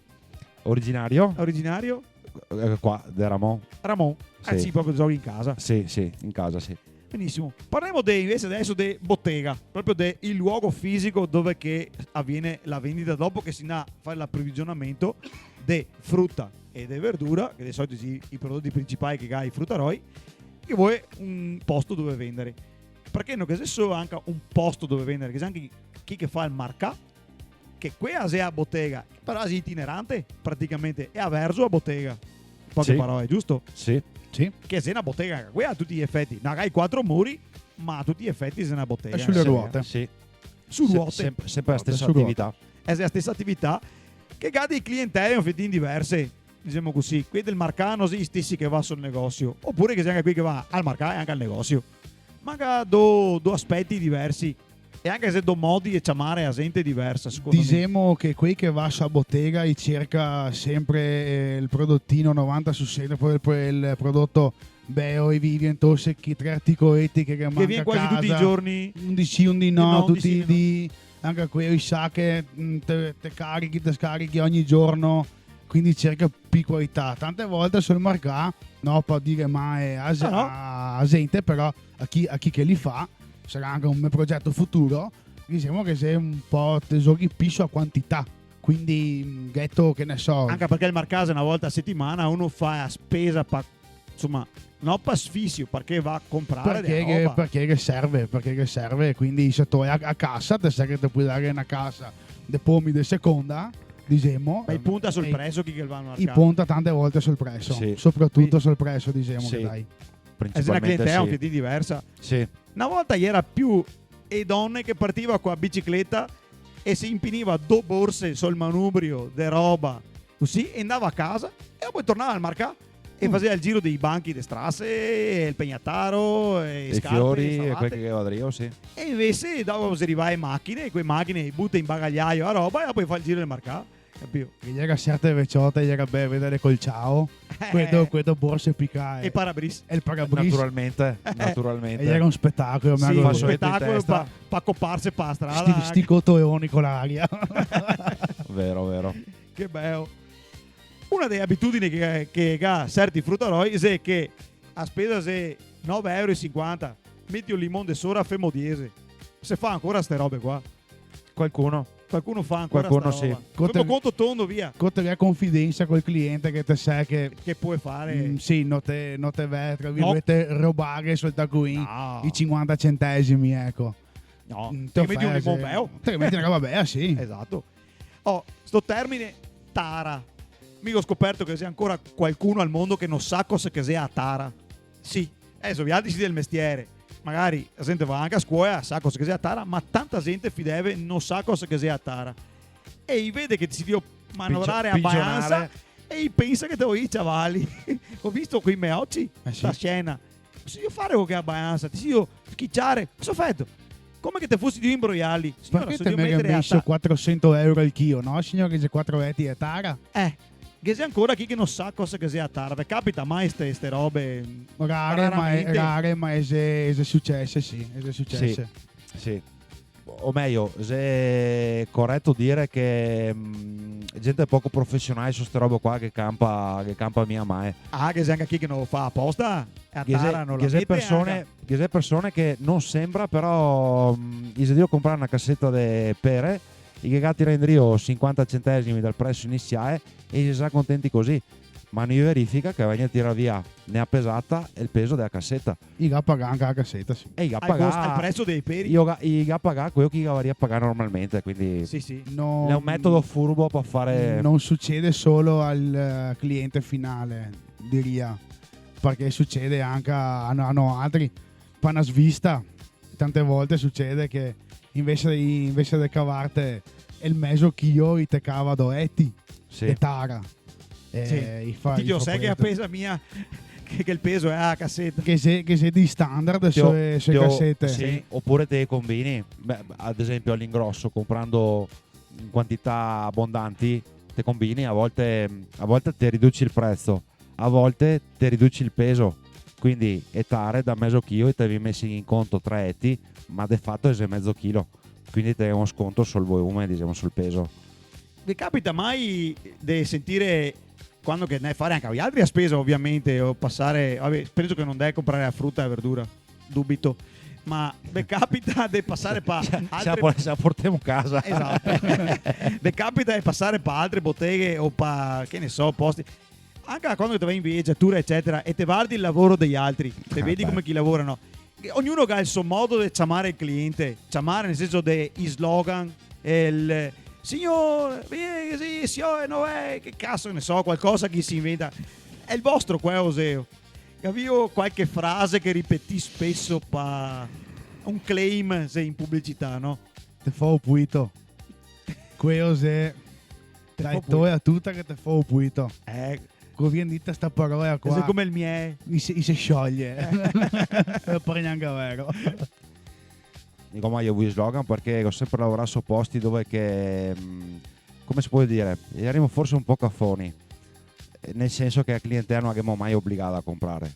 Originario? Originario? Eh, qua, de Ramon. Ramon. Sì. Eh sì, proprio giochi in casa. Sì, sì, in casa, sì. Benisimo. Parlemo de, invese deso de botega, proprio de el luogo fisico dove che avviene la vendita dopo che se ndà a fare l'aprevigionamento de fruta e de verdura, che de solito xe i prodoti principali che ga i frutaroi, che vol un posto dove vendare. Parché no ghe xe solo anca un posto dove vendare, ghe xe anca chi che fa el marcà, che quea xe a botega, però xe itinerante, praticamente, e a verzo a botega. In poche paroe, giusto? Sì. Sì. Che xe na botega, quea a tuti i efeti. No ga i quatro muri, ma a tuti i efeti xe na botega. Xe su le ruote. Sì. Su ruote. Sem-, sempre la stesa atività. Xe la stesa atività, che ga dee clientele un fiatin diverse, disemo cusì. Quei del marcà no xe i stesi che va sul negosio, opure che xe anca quei che va al marcà e anca al negosio. Ma ga do, do aspeti diversi. E anca xe do modi de ciamare a zente diversa, secondo mi. Disemo che quei che va su a botega i serca sempre, eh, el prodotino novanta su sento, po' el, po' el prodoto beo, i vi-, i vien tose chi tre articoleti che, che manca a casa. Che vien quasi tuti i giorni. Un dì sì, un dì no, tuti i dì. Anca queo i sa che, mm, te, te carighi, te scarighi ogni giorno, quindi serca pì qualità. Tante volte sul marcà, no par dire mae a ze-, a zente, però a chi, a chi che li fa, sarà anca un me progeto futuro, disemo che xe un po' te zoghi pì su a quantità, quindi, mm, gheto, che ne so. Anca parché el marcà xe na volta a setimana, uno fa a spesa pa, insoma, no pa sfisio, parché va a comprare dea roba. Parché che, parché che serve, parché che serve, quindi se te va a, a casa, te sa che te pol dare na casa de pomi de seconda, disemo. Ma i punta sul preso chi che va al marcà? I punta tante volte sul preso, sì, sopratuto sul preso, disemo, sì, che dai. Principalmente, sì. Xe na clientela un fiatin diversa. Sì. Na volta iera pì e done che partiva co a bicicleta e se inpiniva do borse sul manubrio de roba, cusì, e ndava a casa e dopo tornava al marcà e faseva el giro dei banchi de strase, el pegnataro, e i scarpe, fiori, e savate. Quel che gaveva drio, sì. E invese dopo se riva e machine, e co e machine buta in bagagliaio a roba e dopo fa el giro del marcà. Capìo? Che ghe jera certe veciote, ghe jera bel vedere col ciao, eh, queto, queto borse picae. E parabris. E el parabris. Naturalmente, naturalmente. E jera un spetacolo, me... Sì, un spetacolo pa, pa coparse pa strada. Sti, sti cotołoni co l'aria. Vero, vero. Che beo. Una dee abitudini che, che ga serti frutaroi xe che a spesa xe nove euro e sinquanta, meti un limon de sora, femo diese. Se fa ancora ste robe qua? Qualcuno. Qualcuno fa ancora sta roba. Qualcuno sì. Femo conto tondo, via. Conto che confidensa col cliente che te sa che... Che pol fare. Mm, sì, no te, no te ve, tra virgolete, robare sul tacuin i sinquanta centesimi, eco. No, te meti un limon beo. Te meti na roba bea, sì. Esato. Oh, sto termine tara. Mi go scoperto che xe ancora qualcuno al mondo che no sa cosa che xe a tara. Sì, deso, vialtri sito del mestiere. Magari la zente va anca a scola, sa cosa che xe a tara, ma tanta zente, fideve, no sa cosa che xe a tara. E i vede che ti si drio manovrare abastansa e i pensa che te voi ciavarli. Go visto coi me oci sta scena. Ti si drio fare co che abastansa, ti si drio schiciare. Cosa feto? Come che te fosi drio imbroiarli. Siora, parché te me ga meso quatrosento euro al chio, no? Siora, che xe quatro eti de tara. Eh. Ghe xe ancora chi che no sa cosa che xe a tara. Ve capita mai ste, ste robe? Rare, ma xe, raramente, rare, ma xe, xe sucese, sì, xe sucese. Sì, sì. O mejo, xe coreto dire che, mm, gente poco profesionale su ste robe qua che campa, che campa mia mai. Ah, ghe xe anca chi che no lo fa aposta? E a tara no la mete anca. Ghe xe persone, ghe xe persone che no senbra, però, mm, i xe drio comprare na caseta de pere, i ghe ga tirà indrio sinquanta centesimi dal preso inisiale e i xe za contenti cusì. Ma no i verifica che vegna tirà via ne a pesata e el peso dea caseta. I ga pagà anca a caseta, sì. E i ga pagà al preso dei peri. I ga, i ga pagà queo che i gavaria pagà normalmente, quindi... Sì, sì. No, xe un metodo furbo par fare... No sucede solo al, eh, cliente finale, diria, parché sucede anca a, a noaltri, pa na svista. Tante volte sucede che invese de, invese de cavarte el mezo chio, i te cava do eti de tara. Sì. Eh, sì. I fa, ti i fa sa che questo. Pesa mia che, che el peso xe a caseta. Che xe, che xe dei standard sue, sue casete. Sì, opure te combini, beh, ad esempio a l'ingroso, comprando in quantità abondanti, te combini, a volte, a volte te riduci el preso. A volte te riduci el peso, quindi e tare da mezo chio e te vien mesi in conto tre eti, ma de fato xe mezo chilo, quindi te ga un sconto sul volume, disemo, sul peso. Ve capita mai de sentire, quando che ndè fare anca vialtri a spesa, ovviamente, o pasare, vabè, penso che no ndè comprare la fruta e la verdura, dubito, ma ve capita de pasare pa altre... Se la por-, se la portemo casa. Esato. Ve capita de pasare pa altre boteghe o pa, che ne so, posti, anca quando te va in vilegiatura, ecetera, e te vardi el lavoro dei altri, te vedi come che i lavora, no? Che ognuno ga el so modo de ciamare el cliente, ciamare nel senso de i slogan, el "Signor, vien, sì, signor, no, eh", che caso ne so, qualcosa che i se inventa. Xe el vostro, queo, xe? Gavìo qualche frase che ripetì speso pa un claim, xe in publicità, no? Te fao puito. Queo xe. Te fao puito. Dai, toea tuta che te fao puito. Eh. Co vien dita sta parola qua, xe come el miele. I se, i se scioglie. Eh. No pare gnanca vero. Digo, ma mi go i slogan parché go senpre lavorà su posti dove che, mm, come se pol dire, jerimo forse un po' cafoni, eh, nel senso che a clientela no la ghemo mai obligada a comprare.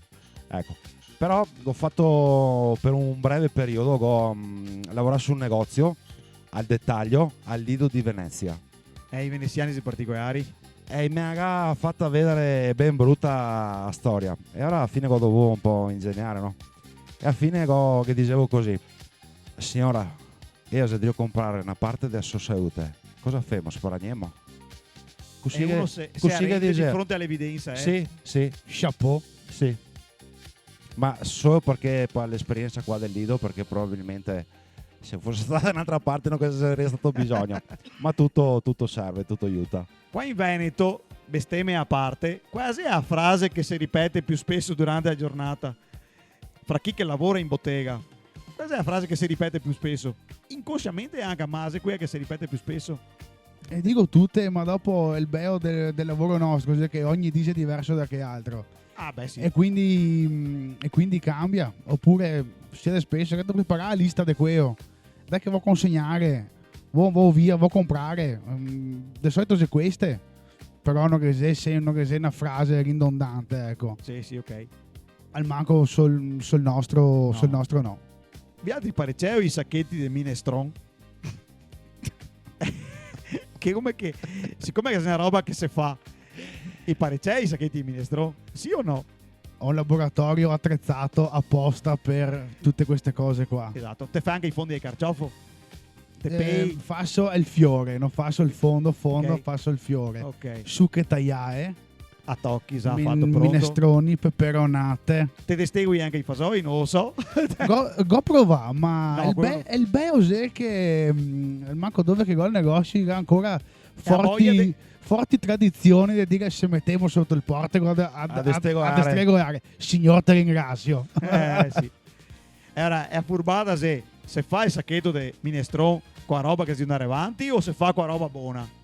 Eco. Però go fato par un breve periodo, go, mm, lavorà su un negozio al detaglio al Lido de Venesia. Eh, i venesiani xe particolari. E me la ga fata vedare ben bruta la storia. E alora a la fine go dovù un po' ingegnare, no? E a la fine go, ghe disevo cusì: "Siora, ea xe drio comprare na parte dea so saute. Cosa femo, sparagnemo?" Cusì che, uno se, cusì che se rende de fronte a l'evidensa, eh. Sì, sì. Chapeau. Sì. Ma solo parché par l'esperiensa qua del Lido, parché probabilmente se fose stà da n'altra parte no ghe sarìa stà bisogno. Ma tuto, tuto serve, tuto iuta. Qua in Veneto, besteme a parte, qual xe a frase che se ripete più speso durante la giornata? Fra chi che lavora in botega, qual xe a frase che se ripete più speso? Inconsciamente anca, ma xe quea che se ripete più speso. E digo tute, ma dopo el beo del, del lavoro nostro xe che ogni dì xe diverso da che altro. Ah, beh, sì. E quindi, mm, e quindi cambia. Opure sucede speso che te prepari la lista de queo, dai che vo consegnare, Vo, vo via, vo comprare. Mm, de solito xe queste, però no ghe xe, se, no ghe xe na frase ridondante, eco. Sì, sì, ok. Almanco sul, sul nostro, no. Sul nostro no. Vialtri pareceo i sacheti de minestron? Che come che, sicome che xe na roba che se fa, i parecei i sacheti de minestron? Sì o no? Ho un laboratorio attrezzato apposta per tutte queste cose qua. Esato. Te fa anca i fondi de carciofo? Te pei? Eh, faso el fiore, no faso el fondo, fondo, ok, faso el fiore. Ok. Suche taiae. A tochi, za, min-, fato, pronto. Minestroni, peperonate. Te destegui anca i fasoi, no lo so. Go, go provà, ma no, el be-, el beo xe che, mm, manco dove che go el negosi, ga ancora forti, forti tradizioni de dire: "Se metemo soto el portego a, a, a destegoare. A destegoare." Signor, te ringrasio. Eh, sì. E ora, xe a furbada se, se fa el sacheto de minestron co a roba che xe ndà avanti o se fa co a roba bona?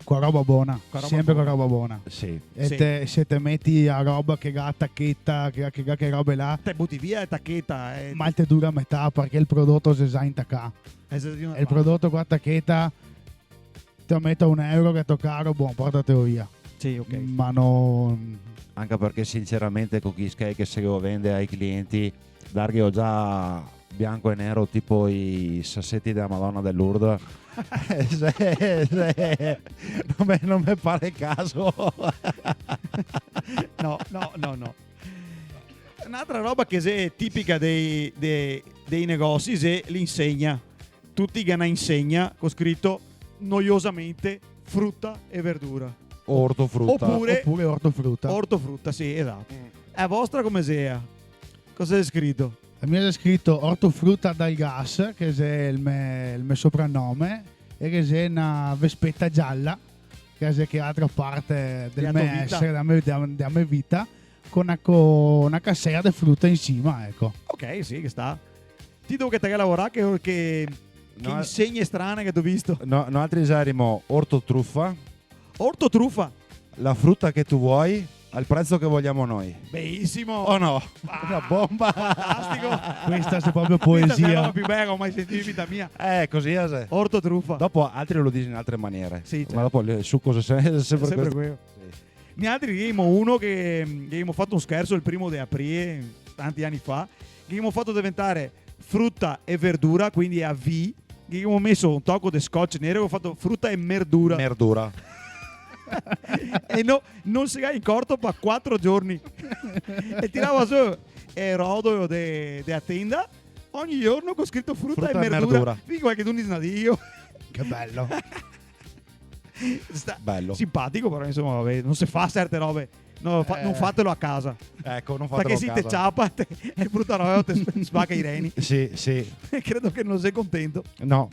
Co a roba bona, co a roba bona. Sempre co a roba bona. Sì. E sì. Te, se te meti a roba che ga tacheta, che ga, che ga che robe là, te buti via a tacheta, eh. Ma el te dura metà, parché el prodoto xe za intacà. Eh, xe za intacà. E el prodoto co a tacheta, te lo meto a un euro che te lo caro, bon, portatelo via. Sì, ok. Ma no... Anca parché sinceramente co chi schei che se lo vende ai clienti, darghe za bianco e nero tipo i saseti dea Madona de Lourdes. Eh, sì, sì. No me, no me pare el caso. No, no, no, no. N'altra roba che xe tipica dei, dei, dei negosi xe l'insegna. Tuti ga na insegna co scrito noiosamente frutta e verdura. O ortofrutta. Opure, opure ortofrutta. Ortofrutta, sì, esato. Mm. E a vostra come xea? Cosa xe scrito? A mia xe scrito ortofrutta dal gas, che xe el me, el me sopranome, e che xe na vespeta giala, che xe che altra parte del me esere, dea me, dea, dea me vita, co na, co na casea de fruta in sima, eco. Ok, sì, che sta. Ti dove che te ga lavorà, che, che, che insegne strane che te go visto? No, noaltri saremo ortotruffa. Ortotruffa? La frutta che tu vuoi, al prezzo che vogliamo noi. Belisimo. O no? Ah, na bomba. Fantastico. Questa xe proprio poesia. Questa xe la roba più bela che go mai sentìo in vita mia. Eh, cusì, eh, sì. Ortotruffa. Dopo altri lo dixe in altre maniere. Sì, certo. Ma dopo el suco xe se-, xe sempre questo. Sempre queo. Sì. Nialtri gavemo uno che, che gavemo fato un scherso el primo de aprile, tanti ani fa, che gavemo fato deventare fruta e verdura, quindi a V, che gavemo meso un toco de scotch nero, che go fato fruta e merdura. Merdura. E no, no se ga incorto par quatro giorni. E tirava su el rodolo de, de a tenda, ogni giorno co scrito fruta e merdura. Fruta e merdura. Fin che qualchedun dixe: "No, Dio." Che belo. Sta-, belo. Simpatico, però, insoma, vabè, no se fa serte robe. No, fa-, eh, no fatelo a casa. Eco, no fatelo a casa. Parché se te ciapa, te, xe bruta roba, te sp-, spaca i reni. Sì, sì. Credo che no xe contento. No.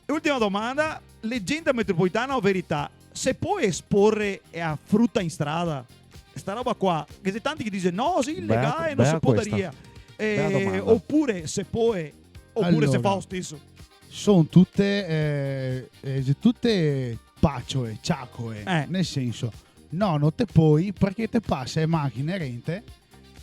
Ultima domanda, legenda metropolitana o verità? Se pol espore a fruta in strada? Sta roba qua, che xe tanti che dixe: "No, xe ilegale, no se podaria." Bea, bea questa. Bea domanda. Eh, opure se pol, opure se fa lo steso? Alora, son tute, eh, eh, xe tute pacioe, ciacoe, eh, nel senso, no, no te pol, parché te pasa e machine rente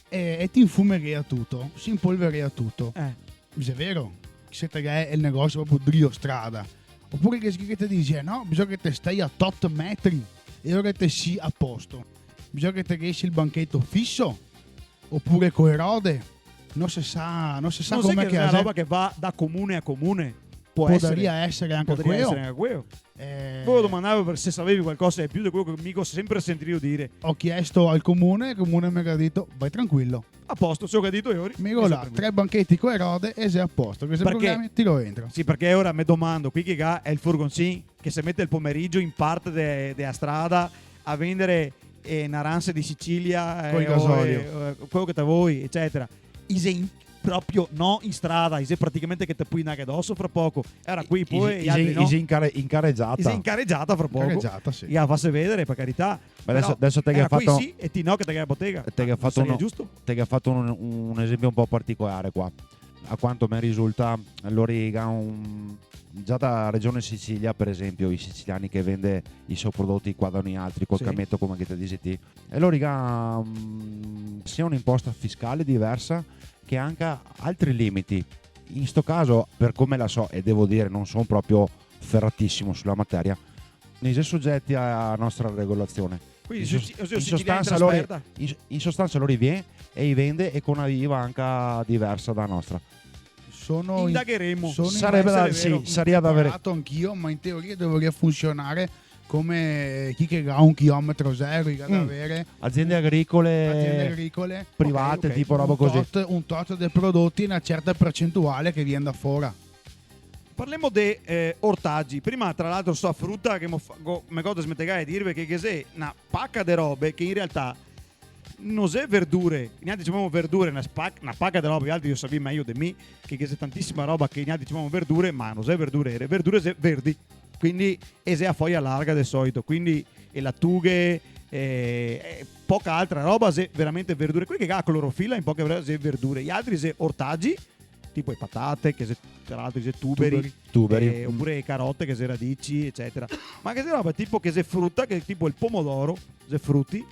e, e te infumerea tuto, se inpolverea tuto. Eh. Xe vero, se te ga el negosio proprio drio strada. Opure che, che te dixe: "Eh, no, bisogna che te stei a tot metri e alora te si a posto. Bisogna che te ghesi el bancheto fiso, opure co e rode." No se sa, no se sa come che xe. No xe che xe na roba che va da comune a comune? Pol esare. Podaria esare anca queo. Podaria esare anca queo. Eh. Volevo domandarve se savevi qualcosa de più de queo che mi go sempre sentìo dire. Go chiesto al comune, el comune me ga dito: "Vai tranquilo." A posto, se lo ga dito lori. Mi go là tre bancheti co e rode e xe a posto, che se problemi, tiro dentro. Sì, parché ora me domando, quei che ga el furgonsin che se mete el pomerigio in parte de, de a strada a vendare, eh, naranse de Sicilia, eh, o, eh, queo che te vol, ecetera. I xe in, proprio no in strada, i xe praticamente che te pol ndare doso fra poco. E ora quei pol, i altri no. I xe in care-, in caregiata. I xe in caregiata fra poco. Caregiata, sì. I a fase vedare, par carità. Ma deso, però deso te ga fato, sì, e ti no, che te ga botega. Te ga fato uno, giusto? Te ga fato un, un esempio un po' particolare qua. A quanto me risulta, lori i ga un, già da Regione Sicilia, par esempio, i siciliani che vende i so prodoti qua da noialtri, col cameto, come che te dixi ti, e lori i ga, mm, sia un'imposta fiscale diversa, che anca altri limiti. In sto caso, par come la so, e devo dire, no son proprio feratisimo su la materia, no i xe sogeti a nostra regolazione. Quindi in se sos-, ci, se in ci sostansa lori, trasferta. In, in sostansa lori vien e i vende e co na IVA anca diversa da nostra. Sono in-, Indagheremo. Sono in-, Sarebbe da, sì, saria da vere-. Preparato anch'io, ma in teoria dovaria funsionare come chi che ga un chilometro zero, i ga da avere aziende agricole, aziende agricole, private, ok, ok, tipo roba cusì. Un tot, un tot de prodoti e na certa percentuale che vien da fora. Parlemo de, eh, ortagi. Prima, tra l'altro, so fruta che mo fa-, go-, me go desmentegà de dirve che, che xe na paca de robe che in realtà no xe verdure. Nialtri ciamemo verdure, na spac-, na paca de robe, vialtri lo savì mejo de mi, che, che xe tantisima roba che nialtri ciamemo verdure, ma no xe verdure, e verdure xe verdi. Quindi e xe a foja larga de soito, quindi e latughe, e, e poca altra roba, xe veramente verdure. Quei che ga clorofila, in poche parole, xe verdure. I altri xe ortagi, tipo e patate, che xe, tra l'altro, xe tuberi, tuberi, tuberi, eh, mm, opure e carote, che xe radici, ecetera. Ma che xe roba tipo che xe fruta, che tipo el pomodoro, xe fruti,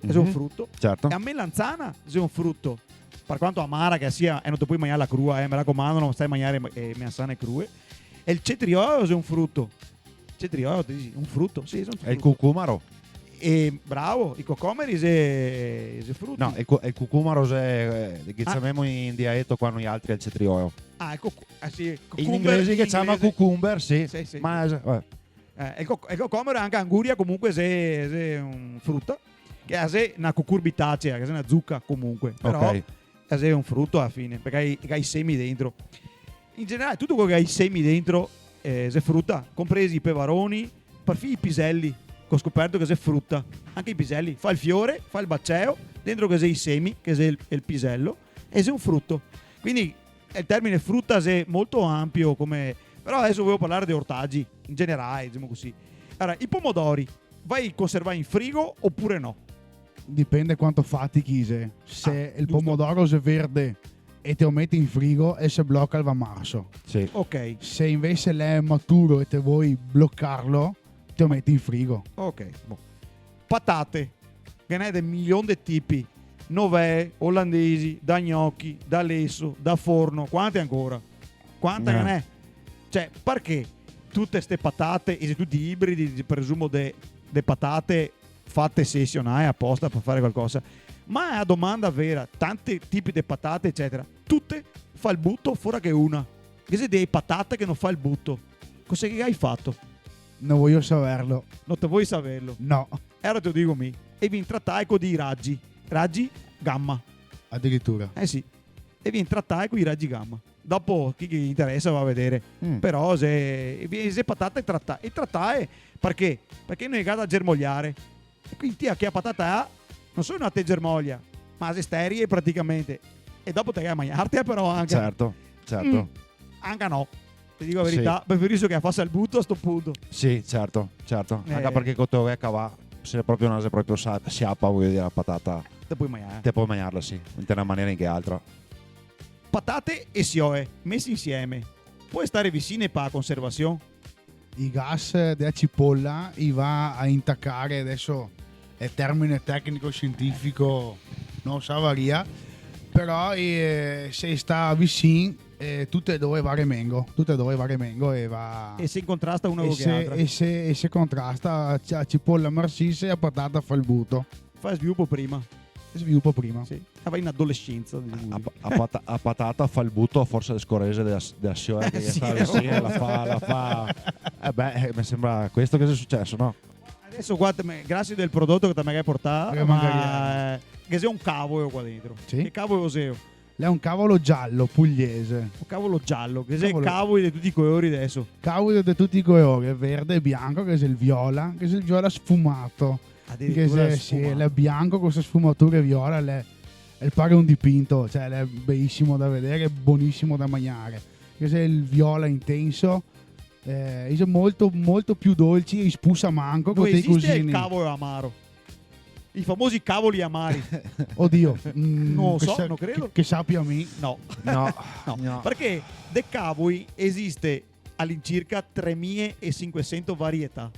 che xe un fruto. Certo. E a melanzana xe un fruto. Par quanto amara che sia, e no te pol magnarla crua, eh, me racomando, no stai magnare, eh, melanzane crue. E el cetriolo xe un fruto. Cetriolo, te disi, un fruto? Sì, xe un fruto. E el cucumaro? E, bravo, i cocomeri xe, xe fruti. No, el cu-, el cucumaro xe, eh, che ciamemo in dialeto qua noialtri el cetriolo. Ah, el cucu-, ah, sì, in cucumber inglese in che ciama inglese. Cucumber, sì. Sì, sì. Ma, eh, eh, el co-, el cocomero e anca anguria comunque xe, xe un fruta, che a xe na cucurbitacea, che xe na zuca comunque, però a xe un fruto a la fine, parché ga i, ga i semi dentro. In generale, tuto quel che ga i semi dentro, eh, xe fruta, compresi i pevaroni, parfin i piseli, che go scoperto che xe fruta. Anca i piseli, fa el fiore, fa el baceo, dentro ghe xe i semi, che xe el, el piselo, e xe un fruto. Quindi, el termine fruta xe molto anpio come, però deso voio parlar de ortagi, in generale, disemo cusì. Alora, i pomodori, va conservai in frigo opure no? Dipende quanto fatichi, xe. Se el pomodoro xe verde e te lo meti in frigo, el se bloca, el va marso. Sì. Ok. Se invese l'è maturo e te vol blocarlo, te lo meti in frigo. Ok, bon. Patate. Ghe n'è de milion de tipi. Novee, olandesi, da gnochi, da leso, da forno, quante ancora? Quante ghe n'è? Cioè, parché tute ste patate, e xe tuti ibridi, presumo, de, de patate fate selesionare aposta par fare qualcosa. Ma la domanda vera, tanti tipi de patate, ecetera, tute fa el buto, fora che una. Ghe xe dee patate che no fa el buto. Cos'è che ghe ga fato? No voio saverlo. No te vol saverlo? No. E alora te lo digo mi. E vien tratae co dei ragi. Ragi gamma. Adiritura. Eh sì. E vien tratae co i ragi gamma. Dopo, chi che ghe interesa va a vedere. Mm. Però xe, e vien, xe patate trata-, e tratae, parché? Parché no i ga da germogliare. E quindi ti a che patata là, no solo no te germoglia, ma xe sterile praticamente. E dopo te ga da magnartela però anca. Certo, certo. Mm, anca no. Te digo la verità, sì, preferiso che la fasa el buto a sto punto. Sì, certo, certo. Eh. Anca parché co te lo ve cavà, se proprio no xe proprio sa-, siapa, voio dire, la patata. Te pol magnar. Te pol magnarla, sì, in una maniera o in che altra. Patate e sioe, mese insieme, pol stare visine pa la conservasion? I gas de la cipolla i va a intacare, deso el termine tecnico sientifico no lo savaria, però, eh, se i sta visin, eh, tute e do va remengo, tute e do va remengo e va... E se incontrasta una co che altra. E se, e se contrasta, la cipolla marsise e la patata fa el buto. Fa svilupo prima. Svilupo prima. Sì. Ah, va in adolescenza, disemo cusì. A, a pata-, a patata fa el buto a forsa de scorese de la s-, de la sioe che... Sì, sta visin, la fa, la fa. Eh beh, eh, me sembra questo che xe suceso, no? Deso qua te me, grasie del prodoto che te me ga portà, eh, ma, eh, ghe xe un cavolo qua dentro. Sì? Che cavolo xeo? L'è un cavolo gialo, pugliese. Un cavolo gialo, che xe cavoli de tuti i colori deso. Cavoli de tuti i colori, verde e bianco, che xe el viola, che xe el viola sfumato. Adiritura sfumato. Che xe, sì, l'è bianco co ste sfumature viola, l'è, el pare un dipinto, cioè, l'è belisimo da vedere, bonisimo da magnare. Che xe el viola intenso, eh, i xe molto, molto più dolci e i spusa manco co te i cusini. No esiste el cavolo amaro? I famosi cavoli amari. Odio, mm, no so, no credo. Che, che sapia mi. No. No, no. Parché de cavoli esiste al'incirca tremilae e sinquesento varietà.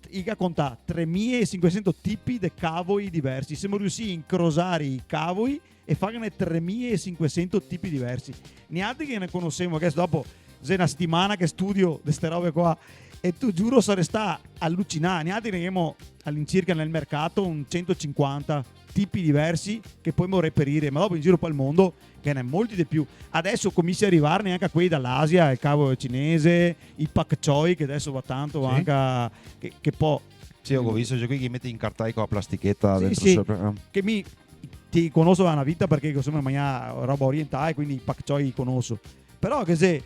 i ga contà tremila e sinquesento tipi de cavoi diversi. Semo riusii a incrosare i cavoi e farne tremila e sinquesento tipi diversi. Nialtri che ne conosemo, che dopo xe na setimana che studio de ste robe qua, e te giuro, sarè stà alucinà. Nialtri ne ghemo al'incirca nel mercato un centocinquanta tipi diversi che podemo reperire, ma dopo in giro pal mondo ghe n'è molti de più. Adeso cominsia a rivarne anca quei da l'Asia, el cavo cinese, i pak choi, che adeso va tanto, sì, anca, che, che po'... Sì, go visto, xe quei che i mete in cartai co la plasticheta, sì, dentro, sì, sopra, eh. Che mi te i conoso da na vita parché, insoma, magno roba orientale, quindi i pak choi i conoso. Però ghe xe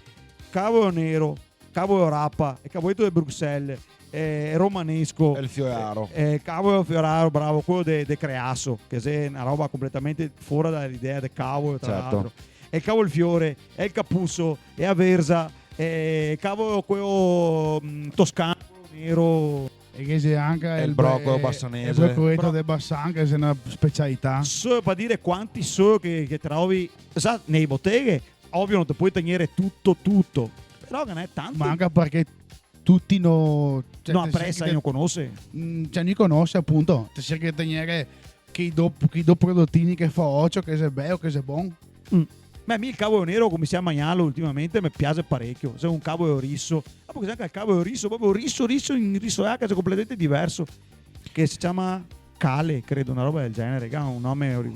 cavo nero, cavo rapa, el cavoleto de Bruxelles, eh, romanesco. El fioraro. Eh, eh, cavo fioraro, bravo, queo de, de Creaso, che xe na roba conpletamente fora da l'idea de cavo, tra l'altro. Certo. E el cavo el fiore, e el capuso, e a verza, e el cavo queo, mm, toscano, nero. E ghe xe anca el, el brocoło, eh, basanese. El brocołeto de Basan, che xe na specialità. Solo par dire quanti solo che, che te trovi, sa, nei boteghe, ovio no te pol tegnere tuto, tuto, però ghe n'è tanti. Ma anca parché tuti no, cioè, no te apresa, cerchi de, no conose. Mm, cioè, no i conose, apunto. Te cerchi de tegnere che i do, che i do prodotini che fa ocio, che xe beo, che xe bon. Mm. Beh, mi el cavo nero, come se ciama, magnarlo ultimamente, me piaxe parecio. Xe un cavo riso. Ma parché xe anca el cavo riso, proprio riso, riso, in riso, eh, che xe conpletamente diverso. Che se ciama cale, credo, na roba del genere, che ga un nome ori-,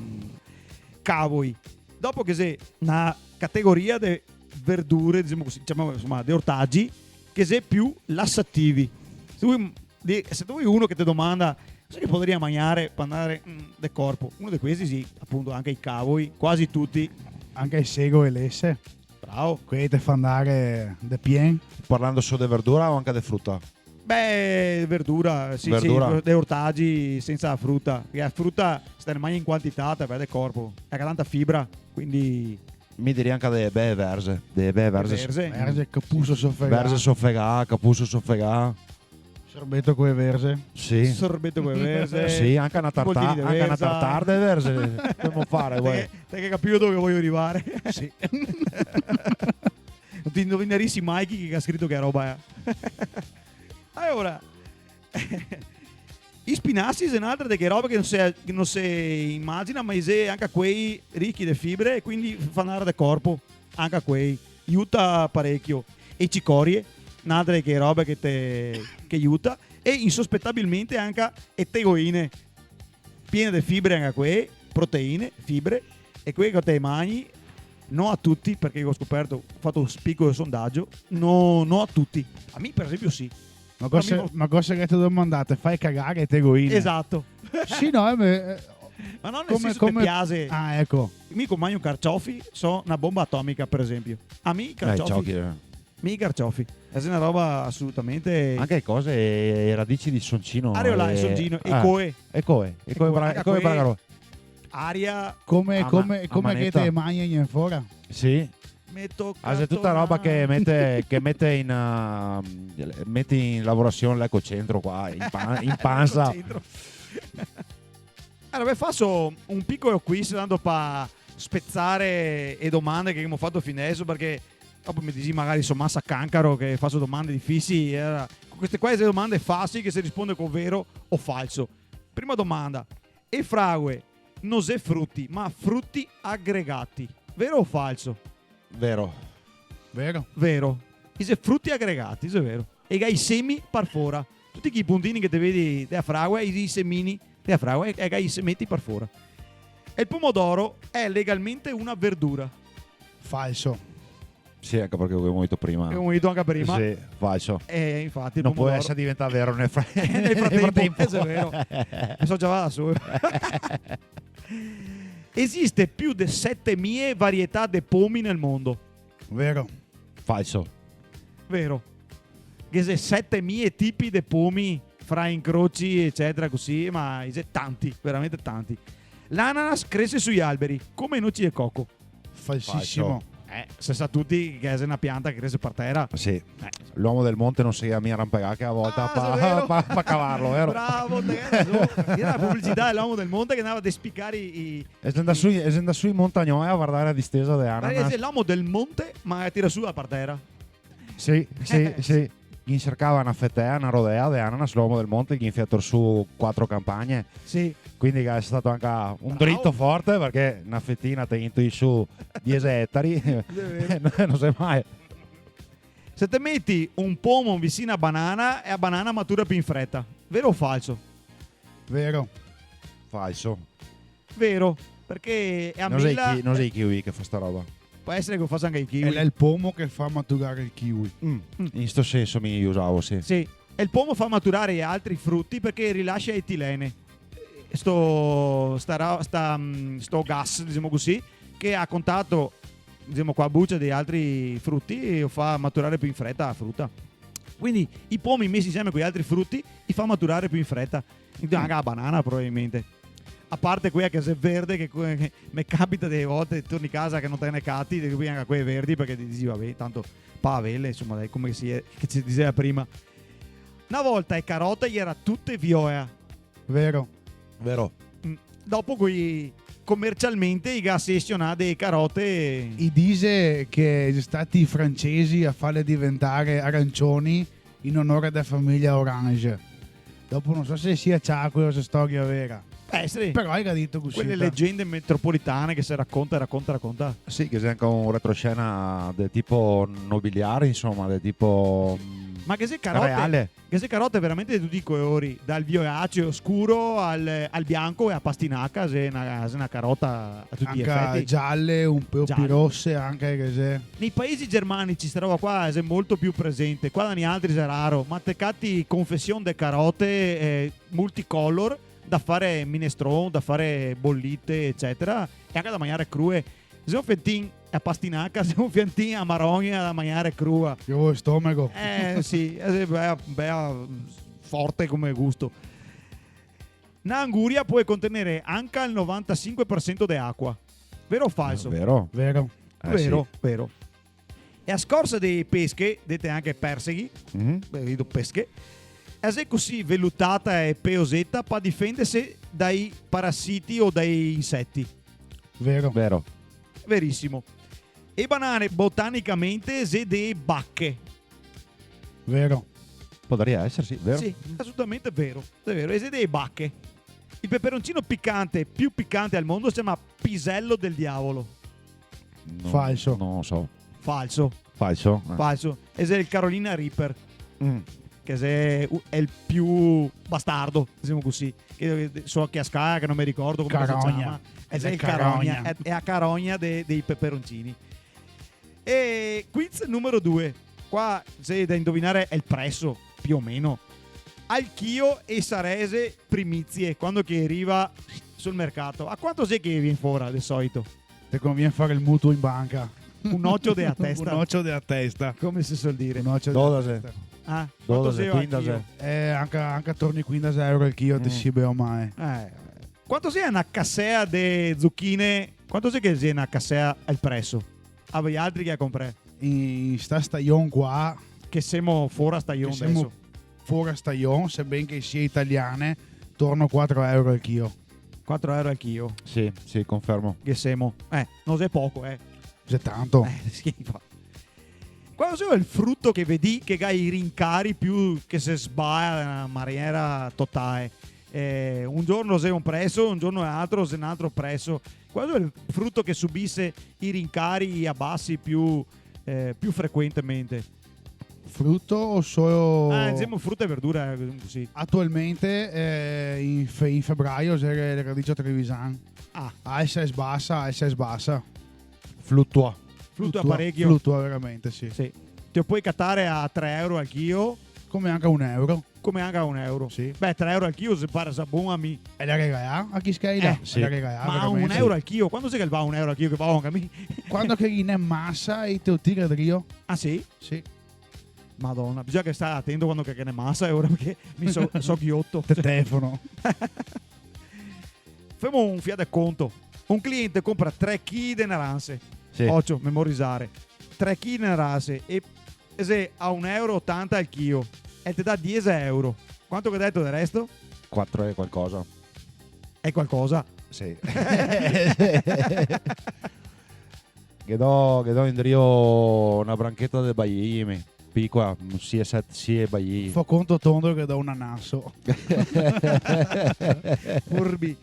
cavoi. Dopo ghe xe na categoria de verdure, disemo cusì, disemo, insoma, de ortagi, che xe più lasativi. Se te vol, de-, se te vol uno che te domanda: "Cosa che podarìa magnare par andare, mm, de corpo?" Uno de questi, sì, apunto, anca i cavoi, quasi tuti. Anca e segole lese. Bravo. Quei te fa andare de pien. Parlando solo de verdura o anca de fruta? Beh, verdura, sì, sì, verdura, de ortagi sensa fruta. Parché la fruta, se te ne magni in quantità, te va de corpo. La ga tanta fibra, quindi... Mi diria anca de bee verze, de bee verze. Verze? Verze, capuso sofegà. Verze sofegà, capuso sofegà. Sorbeto co e verze. Sì. Sorbeto co e verze. Sì, anca na tarta-, anca na tartar de verze podemo fare, uè. Te, te ghe capìo dove che vojo rivare. Sì. No te indovinarisi mai chi che ga scrito che roba xe. Alora, i spinasi xe n'altra de che robe che no se, che no se imagina, ma i xe anca quei richi de fibre e quindi fa andare de corpo, anca quei. Iuta parecio. E cicorie, n'altra de che robe che te, che iuta. E insospetabilmente anca e tegoine. Piene de fibre anca quee, proteine, fibre, e quee che te magni, no a tuti, parché go scoperto, go fato un picolo sondagio, no, no a tuti. A mi, par esempio, sì. Ma cosa, ma cosa che te domandate? Fai cagare e te goine? Esato. Sì, no, eh, me, eh, ma no nel senso come, te piaxe. Ah, eco. Mi co magno carciofi, so na bomba atomica, par esempio. A mi i carciofi. Eh, ciò che Mi i carciofi. Xe na roba asolutamente... Anca e cose, e radici de soncino. Areola, eh, soncino, e coe. E coe, e coe, bra-, e coe, bragaro. Aria. Come, come, come che te magni e ghe n'è fora? Sì. Me toca... Ah, xe tuta roba che mete, che mete in, uh, mete in lavorasion l'ecocentro qua, in pan-, in pansa. L'ecocentro. Alora, ve faso un picolo quiz, tanto pa spezare e domande che ghemo fato fin deso, parché dopo me disi magari so masa cancaro che faso domande difisili, e alora, co ste qua xe domande fasili che se risponde co vero o falso. Prima domanda: e fragoe no xe fruti, ma fruti agregati. Vero o falso? Vero. Vero. Vero. I xe fruti agregati, xe vero. E ga i semi par fora. Tuti chi puntini che te vedi de a fragoa, i, i semini de a fragoa, e, e ga i semeti par fora. E el pomodoro xe legalmente una verdura. Falso. Sì, anca parché lo gavemo dito prima. Lo gavemo dito anca prima. Sì, falso. Eh, infati, el pomodoro. No pol esare diventà vero nel fra-, nel fratempo. Nel fratempo. Eh, xe vero. Me so già vada su. Esiste più de setemila varietà de pomi nel mondo. Vero. Falso. Vero. Ghe xe setemila tipi de pomi, fra incroci, ecetera, cusì, ma i xe tanti, veramente tanti. L'ananas crese sui alberi, come e noci de coco. Falsisimo. Falso. Eh, se sa tuti che xe na pianta che crese par tera. Sì. Eh. L'omo del monte no se ga mia rampegà che a volta... Ah, pa-, xe vero. Pa-, pa cavarlo, vero? Bravo, te ga rason. Gera la publicità de l'omo del monte che ndava a despicare i, i... E xe ndà su, e xe ndà su in montagnola a vardare la distesa de ananas. Ma xe l'omo del monte, ma tira su da par tera. Sì, sì, sì. ghin sercava na fetea, na rodea de ananas, l'omo del monte, ghin fea tor su quatro campagne. Sì. Quindi xe stà anca un drito forte, parché na fetina te intui su diese etari. Xe vero. No, no se sa mai. Se te meti un pomo vicino a banana, e a banana matura più in freta. Vero o falso? Vero. Falso. Vero, parché a... No xe i mela chi-, no xe i kiwi che fa sta roba. Pol esare che lo faza anca i kiwi. E l'è el pomo che fa maturare el kiwi. Mm. In sto senso mi usavo, sì. Sì. E el pomo fa maturare i altri fruti parché rilascia etilene. Sto, sta ra-, sta, mm, sto gas, disemo cusì, che a contato, disemo, co a bucia dei altri fruti, lo fa maturare più in freta la fruta. Quindi i pomi mesi insieme coi altri fruti, i fa maturare più in freta. Quindi anca la banana, probabilmente. A parte quela che xe verde, che, che me capita dele volte, torni casa che no te ne cati, e quindi anca quele verdi, parché te disi, "Vabè, tanto pa' avele", insoma, dai, come che se, che se diseva prima. Na volta le carote iera tute vioła. Vero. Vero. Mm. Dopo quei, comercialmente, i ga selezionà dele carote. I dixe che xe stati i francesi a farle diventare arancioni in onore dea famiglia Orange. Dopo no so se sia ciacola o se storia vera. Eh, sì. Però i ga dito cusì, quele legende metropolitane che se raconta, raconta, raconta. Sì, che xe anca un retroscena del tipo nobiliare, insoma, del tipo, mm, reale. Ma che xe carote? Che xe carote veramente de tuti i colori, dal violaceo scuro al, al bianco e a pastinaca, xe na, xe na carota a tuti i efeti. Anca giale, un po' più rose, anca che xe. Nei paesi germanici sta roba qua xe molto più presente, qua da nialtri xe raro, ma te cati confesion de carote, eh, multicolor, da fare minestron, da fare bolite, ecetera, e anca da magnare crue. Se un fiantin a pastinaca, se un fiantin a marogna da magnare crua. Che vol el stomego. Eh, sì, eh, sì, bea, bea forte come gusto. Na anguria pol contenere anca el novantasinque par sento de acua. Vero o falso? Vero. Vero. Eh, vero, sì. Vero. E a scorsa de pesche, dete anca perseghi, mhm, beh, digo pesche, e xe cusì velutata e pełoseta pa difendese dai parasiti o dai inseti. Vero. Vero. Verisimo. E banane botanicamente xe de bache. Vero. Podaria esare, sì, vero. Sì, asolutamente vero. Xe vero, e xe de bache. El peperoncino picante più picante al mondo se ciama Pisello del Diavolo. No, falso. No lo so. Falso. Falso? Eh. Falso. E xe el Carolina Reaper. Mm. Che xe u-, xe el più bastardo, disemo cusì. Che, che so che a scala, che no me ricordo come che se ciama. Carogna. E xe el carogna. Xe, xe a carogna de, dei peperoncini. E quiz numero due. Qua xe da indovinare el preso, più o meno. Al chio e sarese primizie, quando che riva sul mercato. A quanto xe che vien fora, de solito? Te convien fare el mutuo in banca. Un ocio de a testa. Un ocio de a testa. Come se suol dire. Un ocio de a testa. Dodase. Ah, quanto xe al chio? Dodase, quindase. Eh, anca, anca torno ai quindase euro al chio, te si beo mai. Eh, quanto xe na casea de zuchine? Quanto xe che xe na casea al preso? A voialtri che a comprè. In sta stajon qua. Che semo fora stajon deso. Che semo fora stajon, seben che sia italiane, torno quatro euro al chio. Quatro euro al chio. Sì, sì, confermo. Che semo. Eh, no xe poco, eh. Xe tanto. Eh, sì, infati. Qual xe el fruto che vedì che ga i rincari più che se sbala in maniera totale? Eh, un giorno xe un preso, un giorno xe altro, xe un altro preso. Qual xe el fruto che subise i rincari, i abasi più, eh, più frequentemente? Fruto o solo... Ah, disemo fruta e verdura, eh, cusì. Atualmente, eh, in fe-, in febraio xe le radicio trevisan. Ah. Alsa e sbasa, alsa e sbasa. Flutua. Flutua parecio. Flutua veramente, sì. Sì. Te lo pol catare a tre euro al chio. Come anca a un euro. Come anca a un euro. Sì. Beh, tre euro al chio se pare za bon a mi. E l'è regalà a chi schei là. Eh, sì. L'è regalà, veramente. Ma a un euro al chio? Quando xe che va a un euro al chio che vao anca mi? Quando che ghe n'è masa e te lo tira drio. Ah, sì? Sì. Madona, bisogna che sta atento quando che, che ghe n'è masa, eh, ora, parché mi so, so ghiotto. Te telefono. Femo un fià de conto. Un cliente compra tre chili de naranse. Sì. Ocio, memorizare. Tre chili de naranse e, e xe a un euro e otanta al chio. E te dà diese euro. Quanto che ghe dà del resto? Quatro e qualcosa. Xe qualcosa? Sì. Ghe do, ghe do indrio na brancheta de baie, mi. picola, un sie, set, sie baie. Fo conto tondo che do un anaso. Furbi.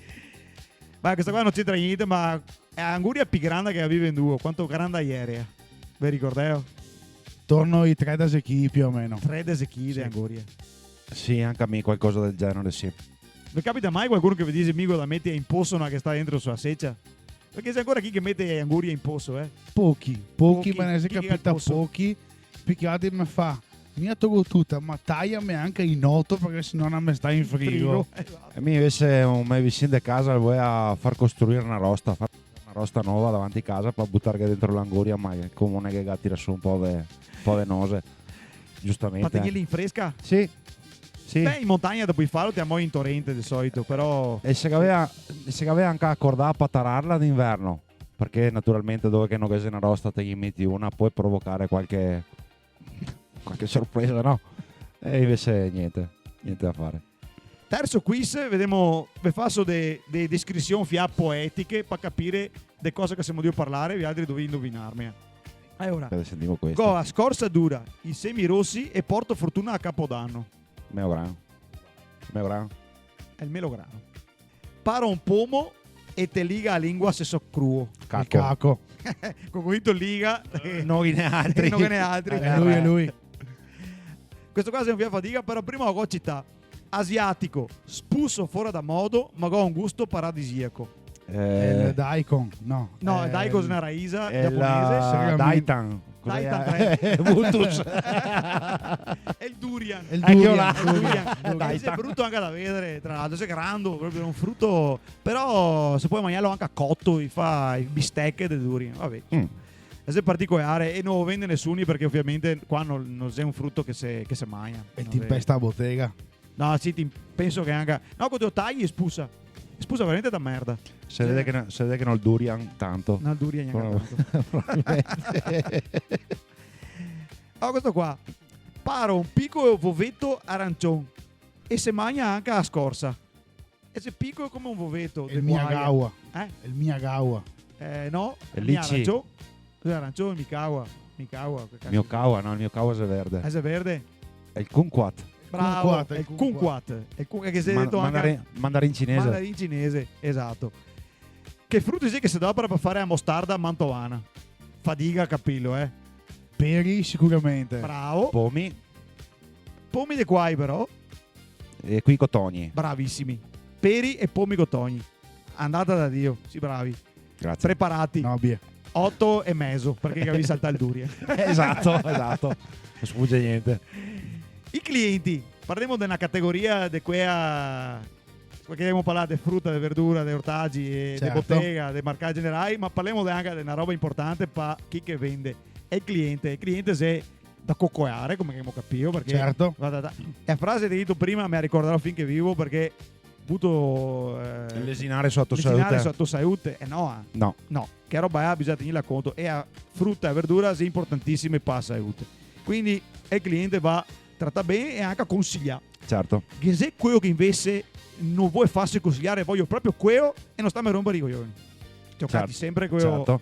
Ma questa qua no c'entra gnente, ma xe a anguria pi granda che gavevi in duo. Quanto granda iera? Ve ricordeo? Torno ai tredese chili più o meno. Tredese chili de anguria. Sì, anca mi qualcosa del genere, sì. Ve capita mai qualcuno che ve dixe: "Mi go da meter in poso na che sta dentro su la secia"? Parché xe ancora chi che mete anguria in poso, eh? Pochi, pochi, pochi, ma ne xe capità pochi. Pi che altri me fa: "Mi la togo tuta, ma tajame anca in oto, parché se no no me sta in frigo." Frigo, esato. E mi invese un me vicin de casa el voleva far costruir na rosta, far na rosta nova davanti casa par butarghe dentro l'anguria, ma el comune che ga tirà su un po' de, un po' de nose. Giustamente. Par tegnirla in fresca? Sì. Sì. Beh, in montagna te pol farlo, te la moi in torente de solito, però... E se gavea, se gavea anca acordà par tararla d'inverno, parché naturalmente dove che no ghe xe na rosta te ghe meti una, pol provocar qualche, qualche sorpresa, no? E invese gnente, gnente da far. Terso quiz, vedemo, ve faso de, de descrision fià poetiche par capir de cosa che semo drio parlar, vialtri dovì indovinarme. Alora, sentimo questa. Go a scorsa dura, i semi rosi e porto fortuna a Capodano. Meo gran. Meo gran. Xe el melograno. Paro un pomo e te liga a lingua se so cruo. Caco. El caco. Co go dito liga, eh, no ghe n'è altri. No ghe n'è altri. Eh, xe lui, xe lui. Questo qua xe un via fadiga, però prima lo go cità. Asiatico, spuso fora da modo, ma go un gusto paradisiaco. Eh, el daikon, no. No, el daikon xe na raisa giaponese. Seguramente. Daitan. Cosa xe? Daitan, eh. Mutus. Xe el durian. El durian, durian. Durian. Che xe bruto anca da vedar, tra l'altro, xe grando, proprio un fruto, però se pol magnarlo anca coto, i fa i bisteche del durian, vabè. Mm. Xe particolare e no lo vende nesuni parché ovviamente qua no, no xe un fruto che se, che se magna. E te inpesta la botega. No, sì, te, penso che anca, no, co te lo tagli spusa. Spusa veramente da merda. Se vede che no, se vede che no el durian tanto. No el durian gnanca tanto. Probabilmente. Oh, questo qua. Paro un picolo voveto arancion e se magna anca a scorsa. E xe picolo come un voveto de Miyagawa. Eh? El Miyagawa. Eh, no, el Miyagawa. Cos'è arancion? Mikawa. Mikawa, che caso. Miokawa, no, el Miokawa xe verde. Eh, xe verde? Xe el kumquat. Bravo, kumquat, xe el kumquat. Xe el kumquat, che se ga dito anca mandarin, mandarin cinese. Mandarin cinese, esato. Che fruto xe che se dopara par far la mostarda mantovana? Fadiga a capirlo, eh. Peri, sicuramente. Bravo. Pomi. Pomi de quai, però? E quei cotogni. Bravisimi. Peri e pomi cotogni. Andata da Dio, sì bravi. Grazie. Preparati. No, bie. Oto e mezo, parché gavì saltà el durian. Esato, esato. No sfuge gnente. I clienti, parlemo de na categoria de quea, parché gavemo parlà de fruta, de verdura, de ortagi, e de botega, de marcà generai, ma parlemo de, anca de na roba inportante pa chi che vende. Xe el cliente, el cliente xe da cocoeare, come che gavemo capìo, parché... Certo. Varda, da, e la frase che te ga dito prima me la ricordarò finché vivo, parché vuto, eh, lesinare su la to salute. Lesinare su la to salute, eh, no, eh. No. No, che roba xe, bisogna tegnirla conto. E la fruta e la verdura xe inportantisime pa la salute. Quindi el cliente va tratà ben e anca consilià. Certo. Ghe xe queo che invese no vol farse consiliare, "Vojo proprio queo e no stame ronpare i cojoni". Te lo cati senpre queo. Certo.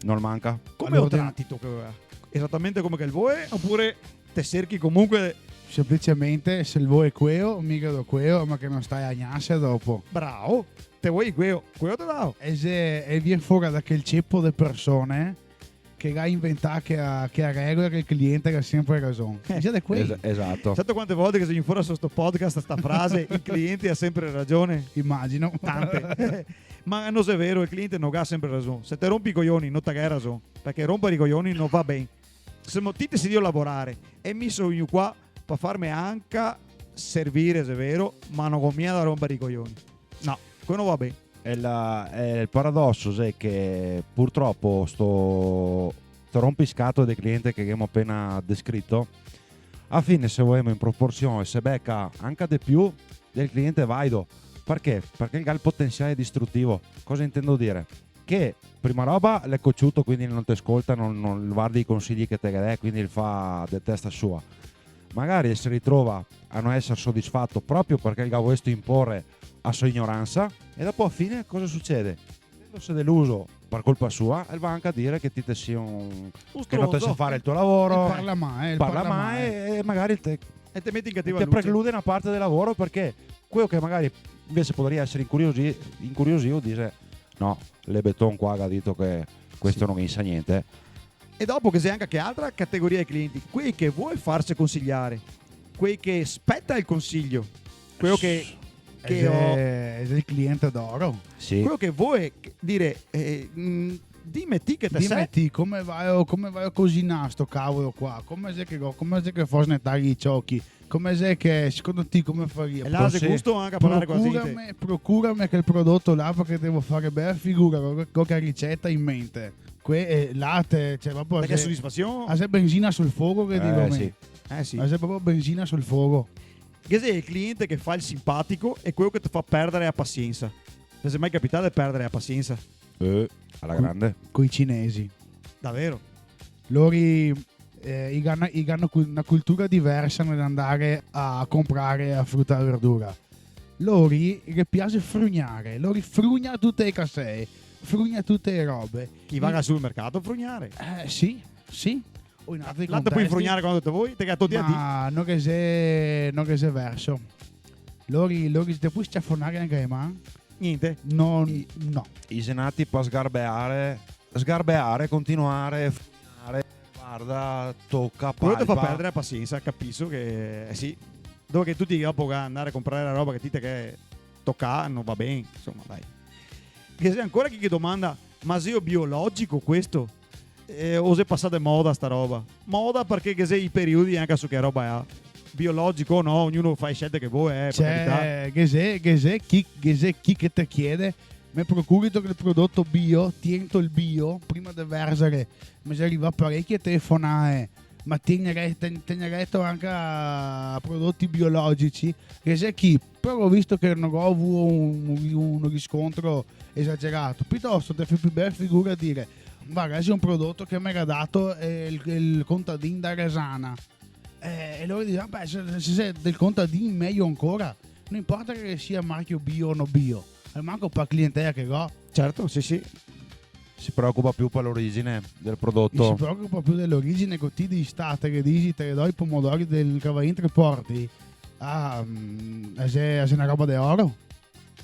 No manca. Come lo trati ti queo? Esatamente come che el vol, opure te serchi comunque... Semplicemente, se el vol queo, mi ghe do queo, ma che no sta a lagnarse dopo. Bravo, te vol queo, queo te dao. E xe, e vien fora da quel cepo de persone che ga inventà che a, che a regola che el cliente ga sempre rason. Eh. Xe de quei. Es-, esato. Sa quante volte che xe fora su sto podcast sta frase, "El cliente ga sempre rason"? Imagino. Tante. Ma no xe vero, el cliente no ga sempre rason. Se te ronpi i cojoni, no te ga rason. Parché ronpare i cojoni no va ben. Semo, ti te si drio lavorare e mi so vegnù qua par farme anca servire, xe vero, ma no go mia da ronpare i cojoni. No, queo no va ben. E la, e el paradoso xe che purtropo sto, sto rompiscatole del cliente che gavemo apena descrito, a fine, se volemo, in proporsion, se beca anca de più del cliente vaido. Parché? Parché el ga el potensiale distrutivo. Cosa intendo dire? Che, prima roba, l'è cociuto, quindi no te scolta, no, no varda i consigli che te ghe dè, quindi el fa de testa sua. Magari el se ritrova a no eser sodisfato proprio parché el ga volesto inpor a so ignoransa, e dopo a fine cosa sucede? Sentendose deluso, par colpa sua, el va anca a dire che ti te si un, che no te sa fare el to lavoro, el parla mal, el parla mal, e magari el te, e te mete in cativa luce, te preclude na parte del lavoro, parché queo che magari invese podaria esare incuriosì-, incuriosìo, dixe: "No, l'è Beton qua che ga dito che questo no ghe sa gnente." E dopo ghe xe anca che altra categoria de clienti, quei che vol farse consigliare, quei che speta el consiglio, queo che, che xe, xe el cliente d'oro. Sì. Queo che vol dire, eh, mm, dime ti che te sa. Dime ti, come vaio, come vaio a cosinar sto cavolo qua? Come xe che go-, come xe che fo a snetar i ciochi? Come xe che, secondo ti, come faria? E là xe gusto anca a parlare co la gente. Procurame, procurame quel prodoto là, parché devo fare bela figura, go, go che riceta in mente. Que-, eh, là te, cioè, proprio... Parché xe sodisfasion. Ah, xe benzina sul fogo che digo mi. Eh, sì. Eh, sì. Ah, xe proprio benzina sul fogo. Ghe xe el cliente che fa el simpatico e queo che te fa perdare la pasiensa. Te xe mai capità de perdare la pasiensa? Eh, a la grande. Coi cinesi. Davero? Lori, eh, i ga na, i ga na cu-, na cultura diversa nell'andare a comprare la fruta e la verdura. Lori ghe piaxe frugnare, lori frugna tute le casee, frugna tute le robe. Chi va sul mercato a frugnare? Eh, sì, sì. O in altri contesti. Là te pol frugnare quando te vol, te ga tolto a ti. Ma no ghe xe, no ghe xe verso. Lori, lori te pol sciafonare anca le man. Gnente. No, no. I xe nati par sgarbeare, sgarbeare, continuare, frugnare, varda, toca, palpa. Queo te fa perdare la pasiensa, capiso che, eh, sì. Dopo che tuti dopo a andare a comprare la roba che ti te ghe tocà, no va ben, insoma, dai. Ghe xe ancora chi che domanda: "Ma xeo biologico questo?" Eh, o xe pasà de moda sta roba? Moda parché ghe xe i periodi anca su che roba xe. Biologico o no, ognuno fa le scelte che vol, eh, par carità. Cioè, ghe xe, ghe xe chi, ghe xe chi che te chiede: "Me procurito quel prodoto bio?" Tiento el bio, prima de verzare, me xe rivà parechie telefonae, ma tegnerè-, ten-, tegnereto anca a prodoti biologici? Ghe xe chi, però go visto che no go vuo un, un, un riscontro esagerato. Pitosto te fè pì bela figura a dire: "Varda, xe un prodoto che me ga dato, eh, el, el contadin da Resana." Eh, e lori dise: "Ah, beh, se, se xe del contadin, mejo ancora. No inporta che sia marchio bio o no bio, almanco pa clientela che go." Certo, sì, sì. Se preocupa pì pa l'origine del prodoto. Se preocupa pì de l'origine, co ti d'estate che disi: "Te do i pomodori del Cavain Treporti." Ah, mm, xe, xe na roba de oro.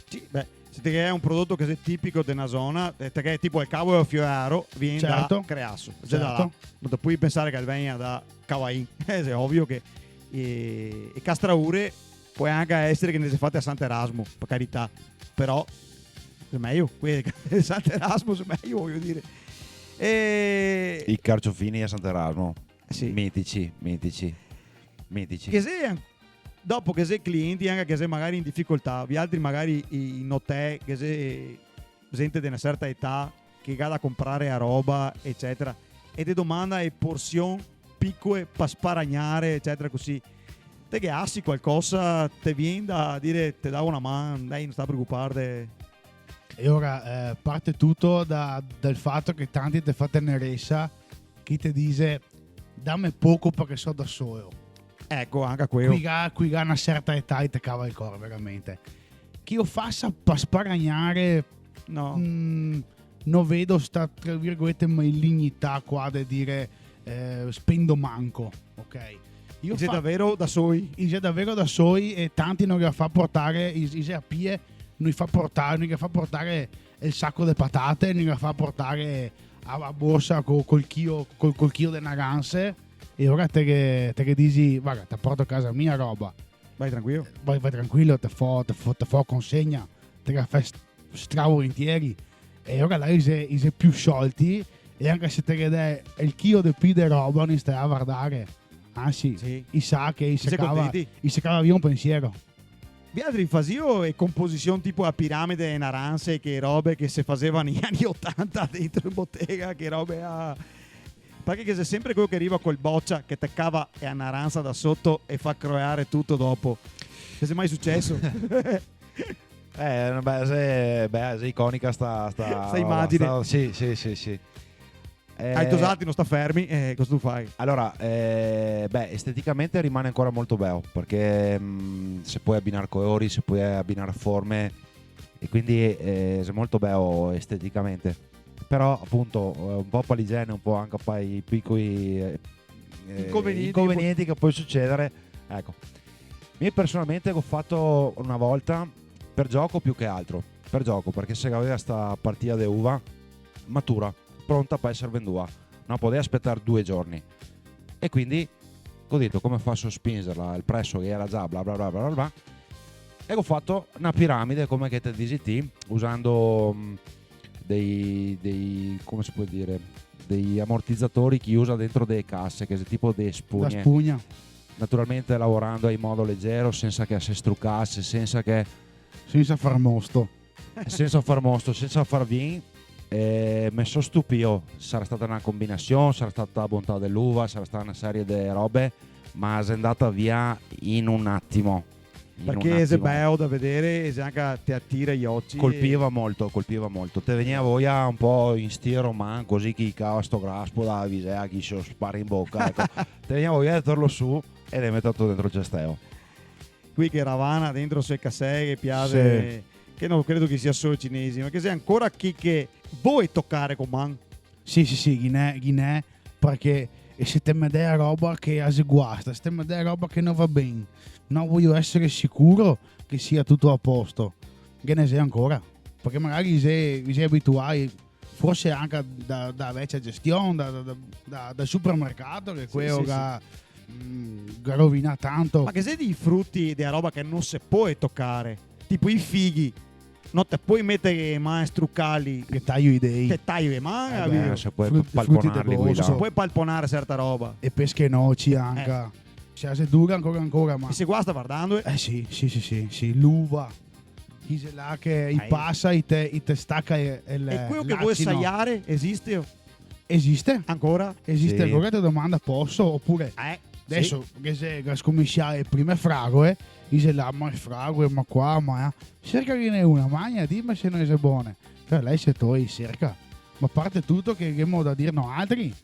Sì, beh, se te ghe un prodoto che xe tipico de na zona, eh, te ghe tipo el cavolo a Fioraro, vien da Creaso, xe da là. Certo. No te pol pensare che el vegna da Cavain. Eh, xe ovio che, eh, e castraure pol anca esare che ne xe fate a Sant'Erasmo, par carità. Però xe mejo, quele de Sant'Erasmo xe mejo, vojo dire. E i carciofini a Sant'Erasmo. Sì. Mitici, mitici, mitici. Che xe an-, dopo ghe xe clienti anca che xe magari in dificoltà, vialtri magari i, i notè, che xe zente de na certa età che ga da comprare a roba, ecetera, e te domanda e porsion picoe pa sparagnare, ecetera, cusì. Te ghe asi qualcosa, te vien da dire: "Te dao na man, dai, no sta preocuparte"? E ora, eh, parte tuto da, dal fato che tanti te fa teneresa, chi te dixe: "Dame poco parché so da solo." Eco, anca queo. Chi ga, chi ga na certa età e te cava el core, veramente. Che lo fasa pa sparagnare, no. Mm, no vedo sta, tra virgolete, malignità qua de dire, eh, "Spendo manco", ok? I xe davero da soi. I xe davero da soi e tanti no ghe fa portare, i, i xe a pie, no i fa portare, no i ghe fa portare el saco de patate, no i ghe fa portare a, a borsa co-, col chio, col, col chio de naranse, e ora te ghe, te ghe disi: "Varda, te porto a casa mi a roba." Vai tranquilo. Vai, vai tranquilo, te fo, te fo, te fo consegna, te ghe fa st-, stravolentieri. E ora là i xe, i xe pì sciolti, e anca se te ghe dè el chio de pì de roba, no i sta a vardare. Ansi, sì, i sa che i se cava, i se cava via un pensiero. Vialtri fasìo e composision tipo a piramide e naranse, che robe che se faseva nei ani otanta dentro in botega, che robe a... Parché ghe xe sempre queo che riva col bocia che te cava e a naransa da soto e fa croeare tuto dopo. Che xe mai suceso? Eh, beh, xe, beh, xe iconica sta, sta, sta imagine. Sta, sì, sì, sì, sì. Eh, i tosati no sta fermi, eh, cosa te fa? Alora, eh, beh, esteticamente rimane ancora molto beo, parché, mm, se pol abinar colori, se pol abinar forme, e quindi, eh, xe molto beo esteticamente. Però, apunto, eh, un po' par l'igiene, un po' anca par i picoli, eh, eh, inconvenienti che pol suceder. Inconvenienti che pol suceder. Eco. Mi personalmente go fato na volta, par gioco più che altro, par gioco, parché se gaveva sta partia de uva matura, pronta par eser vendua, no podea spetar due giorni. E quindi go dito: "Come faso a spingerla? El preso che gera già, bla, bla, bla". E go fato na piramide, come che te disi ti, usando, mm, dei, dei, come se pol dir, dei amortizatori che i usa dentro dee case, che xe tipo dee spugne. La spugna. Naturalmente lavorando in modo legero, sensa che se strucase, sensa che... Sensa far mosto. Sensa far mosto, sensa far vin. E me so stupìo, sarà stata na combinasion, sarà stata la bontà de l'uva, sarà stata na serie de robe, ma xe ndata via in un atimo. In un atimo. Parché xe beo da vedere e xe anca, te atira i oci. Colpiva molto, colpiva molto. Te vegnea voia un po' in stile roman, cusì, chi cava sto graspo da visea, chi se lo spara in boca, eco. Te vegnea voia de tirarlo su e de meterlo dentro el cesteo. Quei che ravana dentro sue casee, che piase, sì, che no credo che sia solo cinesi, ma che sia ancora chi che vol tocare co man. Sì, sì, sì, ghi n'è, ghi n'è, parché e se te me dè a roba che a xe guasta, se te me dè a roba che no va ben, no vojo esere sicuro che sia tuto a posto. Ghe ne xe ancora, parché magari i xe, i xe abituai, forse anca da, da vecia gestion, da, da, da, da, dal supermercato, che... Sì, queo sì, che ga, sì, mm, ga rovinà tanto. Ma ghe xe dei fruti, dea roba che no se pol tocare, tipo i fighi. No te pol meter e man, strucarli. Te taio i dei. Te taio e man, capìo? Eh beh, no se pol palponarli, fruti de bosco. No se pol palponar serta roba. E pesche noci anca. Eh. Se a xe dura ancora, ancora, ma... E se guasta vardando, eh? Eh sì, sì, sì, sì, sì. L'uva. Chi xe là che i pasa, i te, i te staca e, e le, l'acino. E queo che vol saiare, esiste? Esiste. Ancora? Esiste ancora, te domanda: "Poso?" Opure... Eh, sì. Deso che xe, che ga scominsià e prime fragoe, i xe là: "Ma e fragoe, ma qua, ma là." Sercaghene una, magna, dime se no e xe bone. Cioè, lei se toi, serca. Ma a parte tuto che, che ghemo da dir noaltri,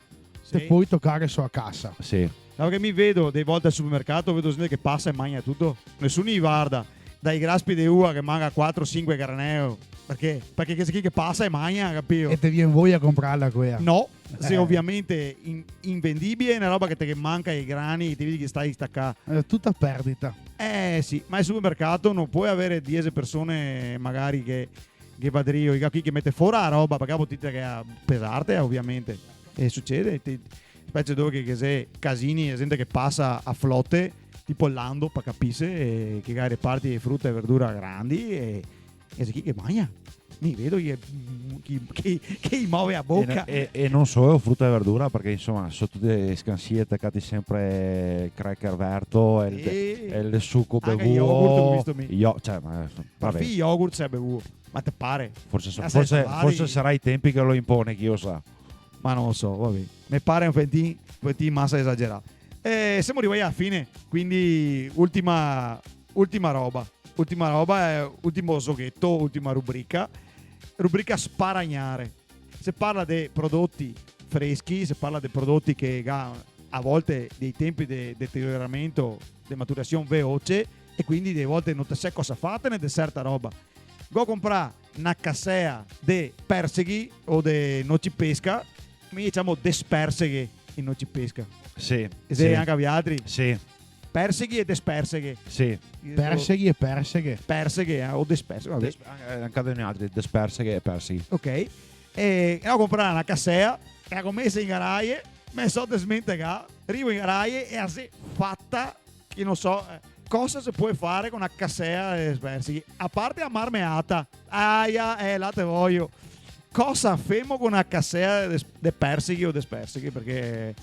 sì, te pol tocare so a casa. Sì. No, parché mi vedo dee volte al supermercato, vedo zente che pasa e magna tuto. Nesuno i varda. Dai graspi de ua che mangia quatro, sinque graneo. Parché? Parché ghe xe chi che pasa e magna, capìo? E te vien voia comprarla quea? No, xe, eh, oviamente in-, invendibile, xe na roba che te ghe manca i grani, te vedi che sta stacà. Xe tuta perdita. Eh sì, ma al supermercato no pol avere diese persone magari che, che va drio, i ga chi che mete fora a roba, parché dopo te ga che pesarte, oviamente. E sucede, te, specie dove che, che xe casini, e zente che pasa a flote, tipo Lando, par capirse, e che ga reparti de fruta e verdura grandi, e, e xe chi che magna. Mi vedo che, che, che, che i move a boca. E no, e, e no solo fruta e verdura, parché, insoma, soto tute e scansie te cati sempre el cracker verto, el, sì, el suco bevuo. Anca el yogurt go visto mi. Yo-, cioè, ma, vabè. Parfin el yogurt xe bevuo. Ma te pare? Forse sa-, forse, forse sarà i tempi che lo impone, chi lo sa. Ma no lo so, vabè. Me pare un pochetin, un pochetin masa esagerà. E semo rivai a la fine, quindi ultima, ultima roba. Ultima roba xe ultimo zogheto, ultima rubrica. Rubrica sparagnare. Se parla de prodoti freschi, se parla de prodoti che ga a volte dei tempi de deterioramento, de maturasion veloce, e quindi dee volte no te sa cosa fartene de serta roba. Go comprà na casea de perseghi o de noci pesca, mi diciamo desperseghe in noci pesca. Sì, sì. E xe anca vialtri? Sì. Perseghi e desperseghe. Sì. Perseghi e perseghe. Perseghe, eh, o desperseghe, vabè. Des-, eh, anca de noaltri, desperseghe e perseghi. Ok. E go comprà na casea, e la go mesa in garaie, me so desmentegà, rivo in garaie e la xe fata che no so, eh, cosa se pol fare co na casea de perseghi, a parte la marmeata. Aia, eh, là te vojo. Cosa femo co na casea de, de perseghi o desperseghi? Parché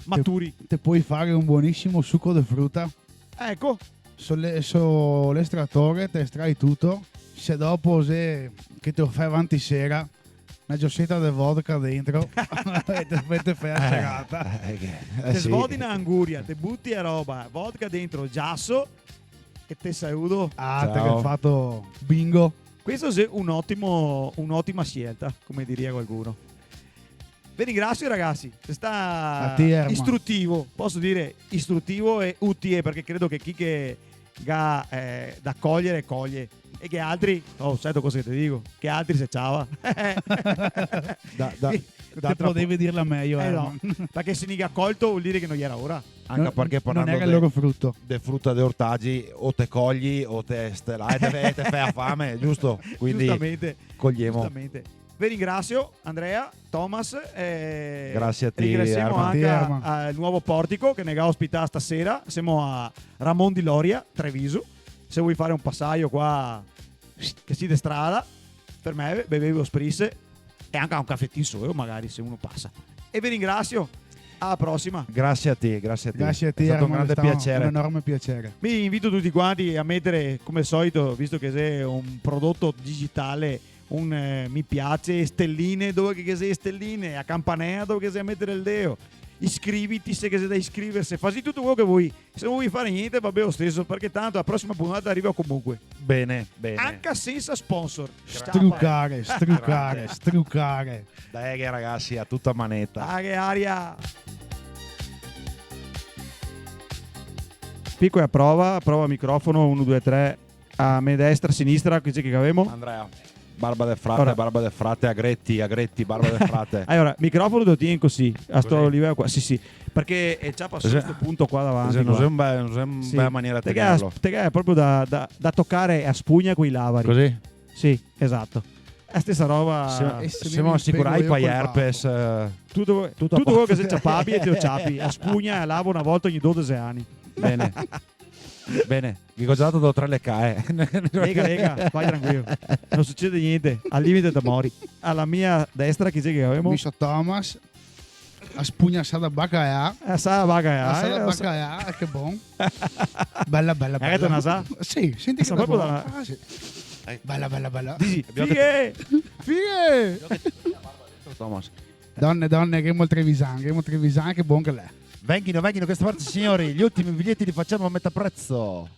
maturi. Te, te pol fare un bonisimo suco de fruta. Eco. So le-, so l'estratore, te estrai tuto. Se dopo xe che te lo fè avanti sera, na gioseta de vodka dentro e te, e te fè la serata. Eh, eh, sì. Te svodina anguria, te buti la roba, vodka dentro, giaso, e te saludo. Ah, te ga fato bingo. Questo xe un otimo, un'otima scelta, come diria qualcuno. Ve ringrasio, ragasi, xe stà istrutivo, poso dire istrutivo e utile, parché credo che chi che ga, eh, da cogliere, coglie. E che altri, oh, sai cosa che te digo? Che altri se ciava. Da, da, sì. Te podevi dirla mejo, eh, Herman. No, parché se no i ga colto vol dire che no iera ora. Anca parché, no, parlando de, no iera el loro fruto, de fruta, de ortagi, o te cogli, o te stelai, te fe-, te fea fame, giusto? Quindi giustamente, cogliemo. Giustamente. Ve ringrasio, Andrea, Thomas, e ringrasiemo anca, Herman, el nuovo portico che ne ga ospità stasera. Semo a Ramon di Loria, Treviso. Se volì fare un pasajo qua, che sì de strada, fermeve, beveve un spritz e anca un cafetin solo, magari, se uno pasa. E ve ringrasio. A la prosima. Grasie a ti, grasie a ti. Grasie a ti, Herman, xe stà un grande piaser. Xe stà un enorme piaser. Mi invito tuti quanti a metere, come al solito, visto che xe un prodoto digitale, un, eh, mi piace, steline, dove che ghe xe steline, a campanea dove che ghe xe da metere el deo. Iscriviti se ghe xe da iscriverse, fasi tuto quelo che te vol. Se no te vol fare gnente, va ben lo steso, parché tanto la prosima puntata riva comunque. Ben, ben. Anca sensa sponsor. Grasie. Strucare, strucare, strucare. Dai che ragasi, a tuta maneta. Dai che aria. Picola prova, prova microfono, uno, due, tre. A me destra, sinistra, chi xe che gavemo? Andrea. Barba de frate, ora. Barba de frate, agreti, agreti, barba de frate. Alora, microfono te lo tien cusì, a sto liveło qua. Cusì? Sì, sì. Parché, eh, ciapa su sto punto qua davanti, qua. Sì, no xe un be-, no xe un bela maniera de tenerlo. Te ga, te ga proprio da, da, da tocare a spugna coi lavari. Cusì? Sì, esato. La stesa roba. Semo, semo asicurà pa i herpes, eh, tuto, tuto quelo che xe ciapabile, te lo ciapi. A spugna, a lavo na volta ogni dodese ani. Ben. Ben, che go za dato do tre lecae. Lega, lega, vai tranquilo. No sucede gnente, al limite te mori. A la mia destra chi xe che gavemo? Mi so Thomas. A spugna sa da bacalà. Eh, sa da bacalà, eh, sa da bacalà, che bon. Bela, bela, bela. Sì, senti che bon. Sa proprio da... Ah, sì. Bela, bela, bela. Disi, fighe! Fighe! Thomas. Done, done, che ghemo el trevisan, che ghemo el trevisan, che bon che l'è. Venghino, venghino, che sta parte, siori, gli ultimi biglietti li facemo a metà prezzo.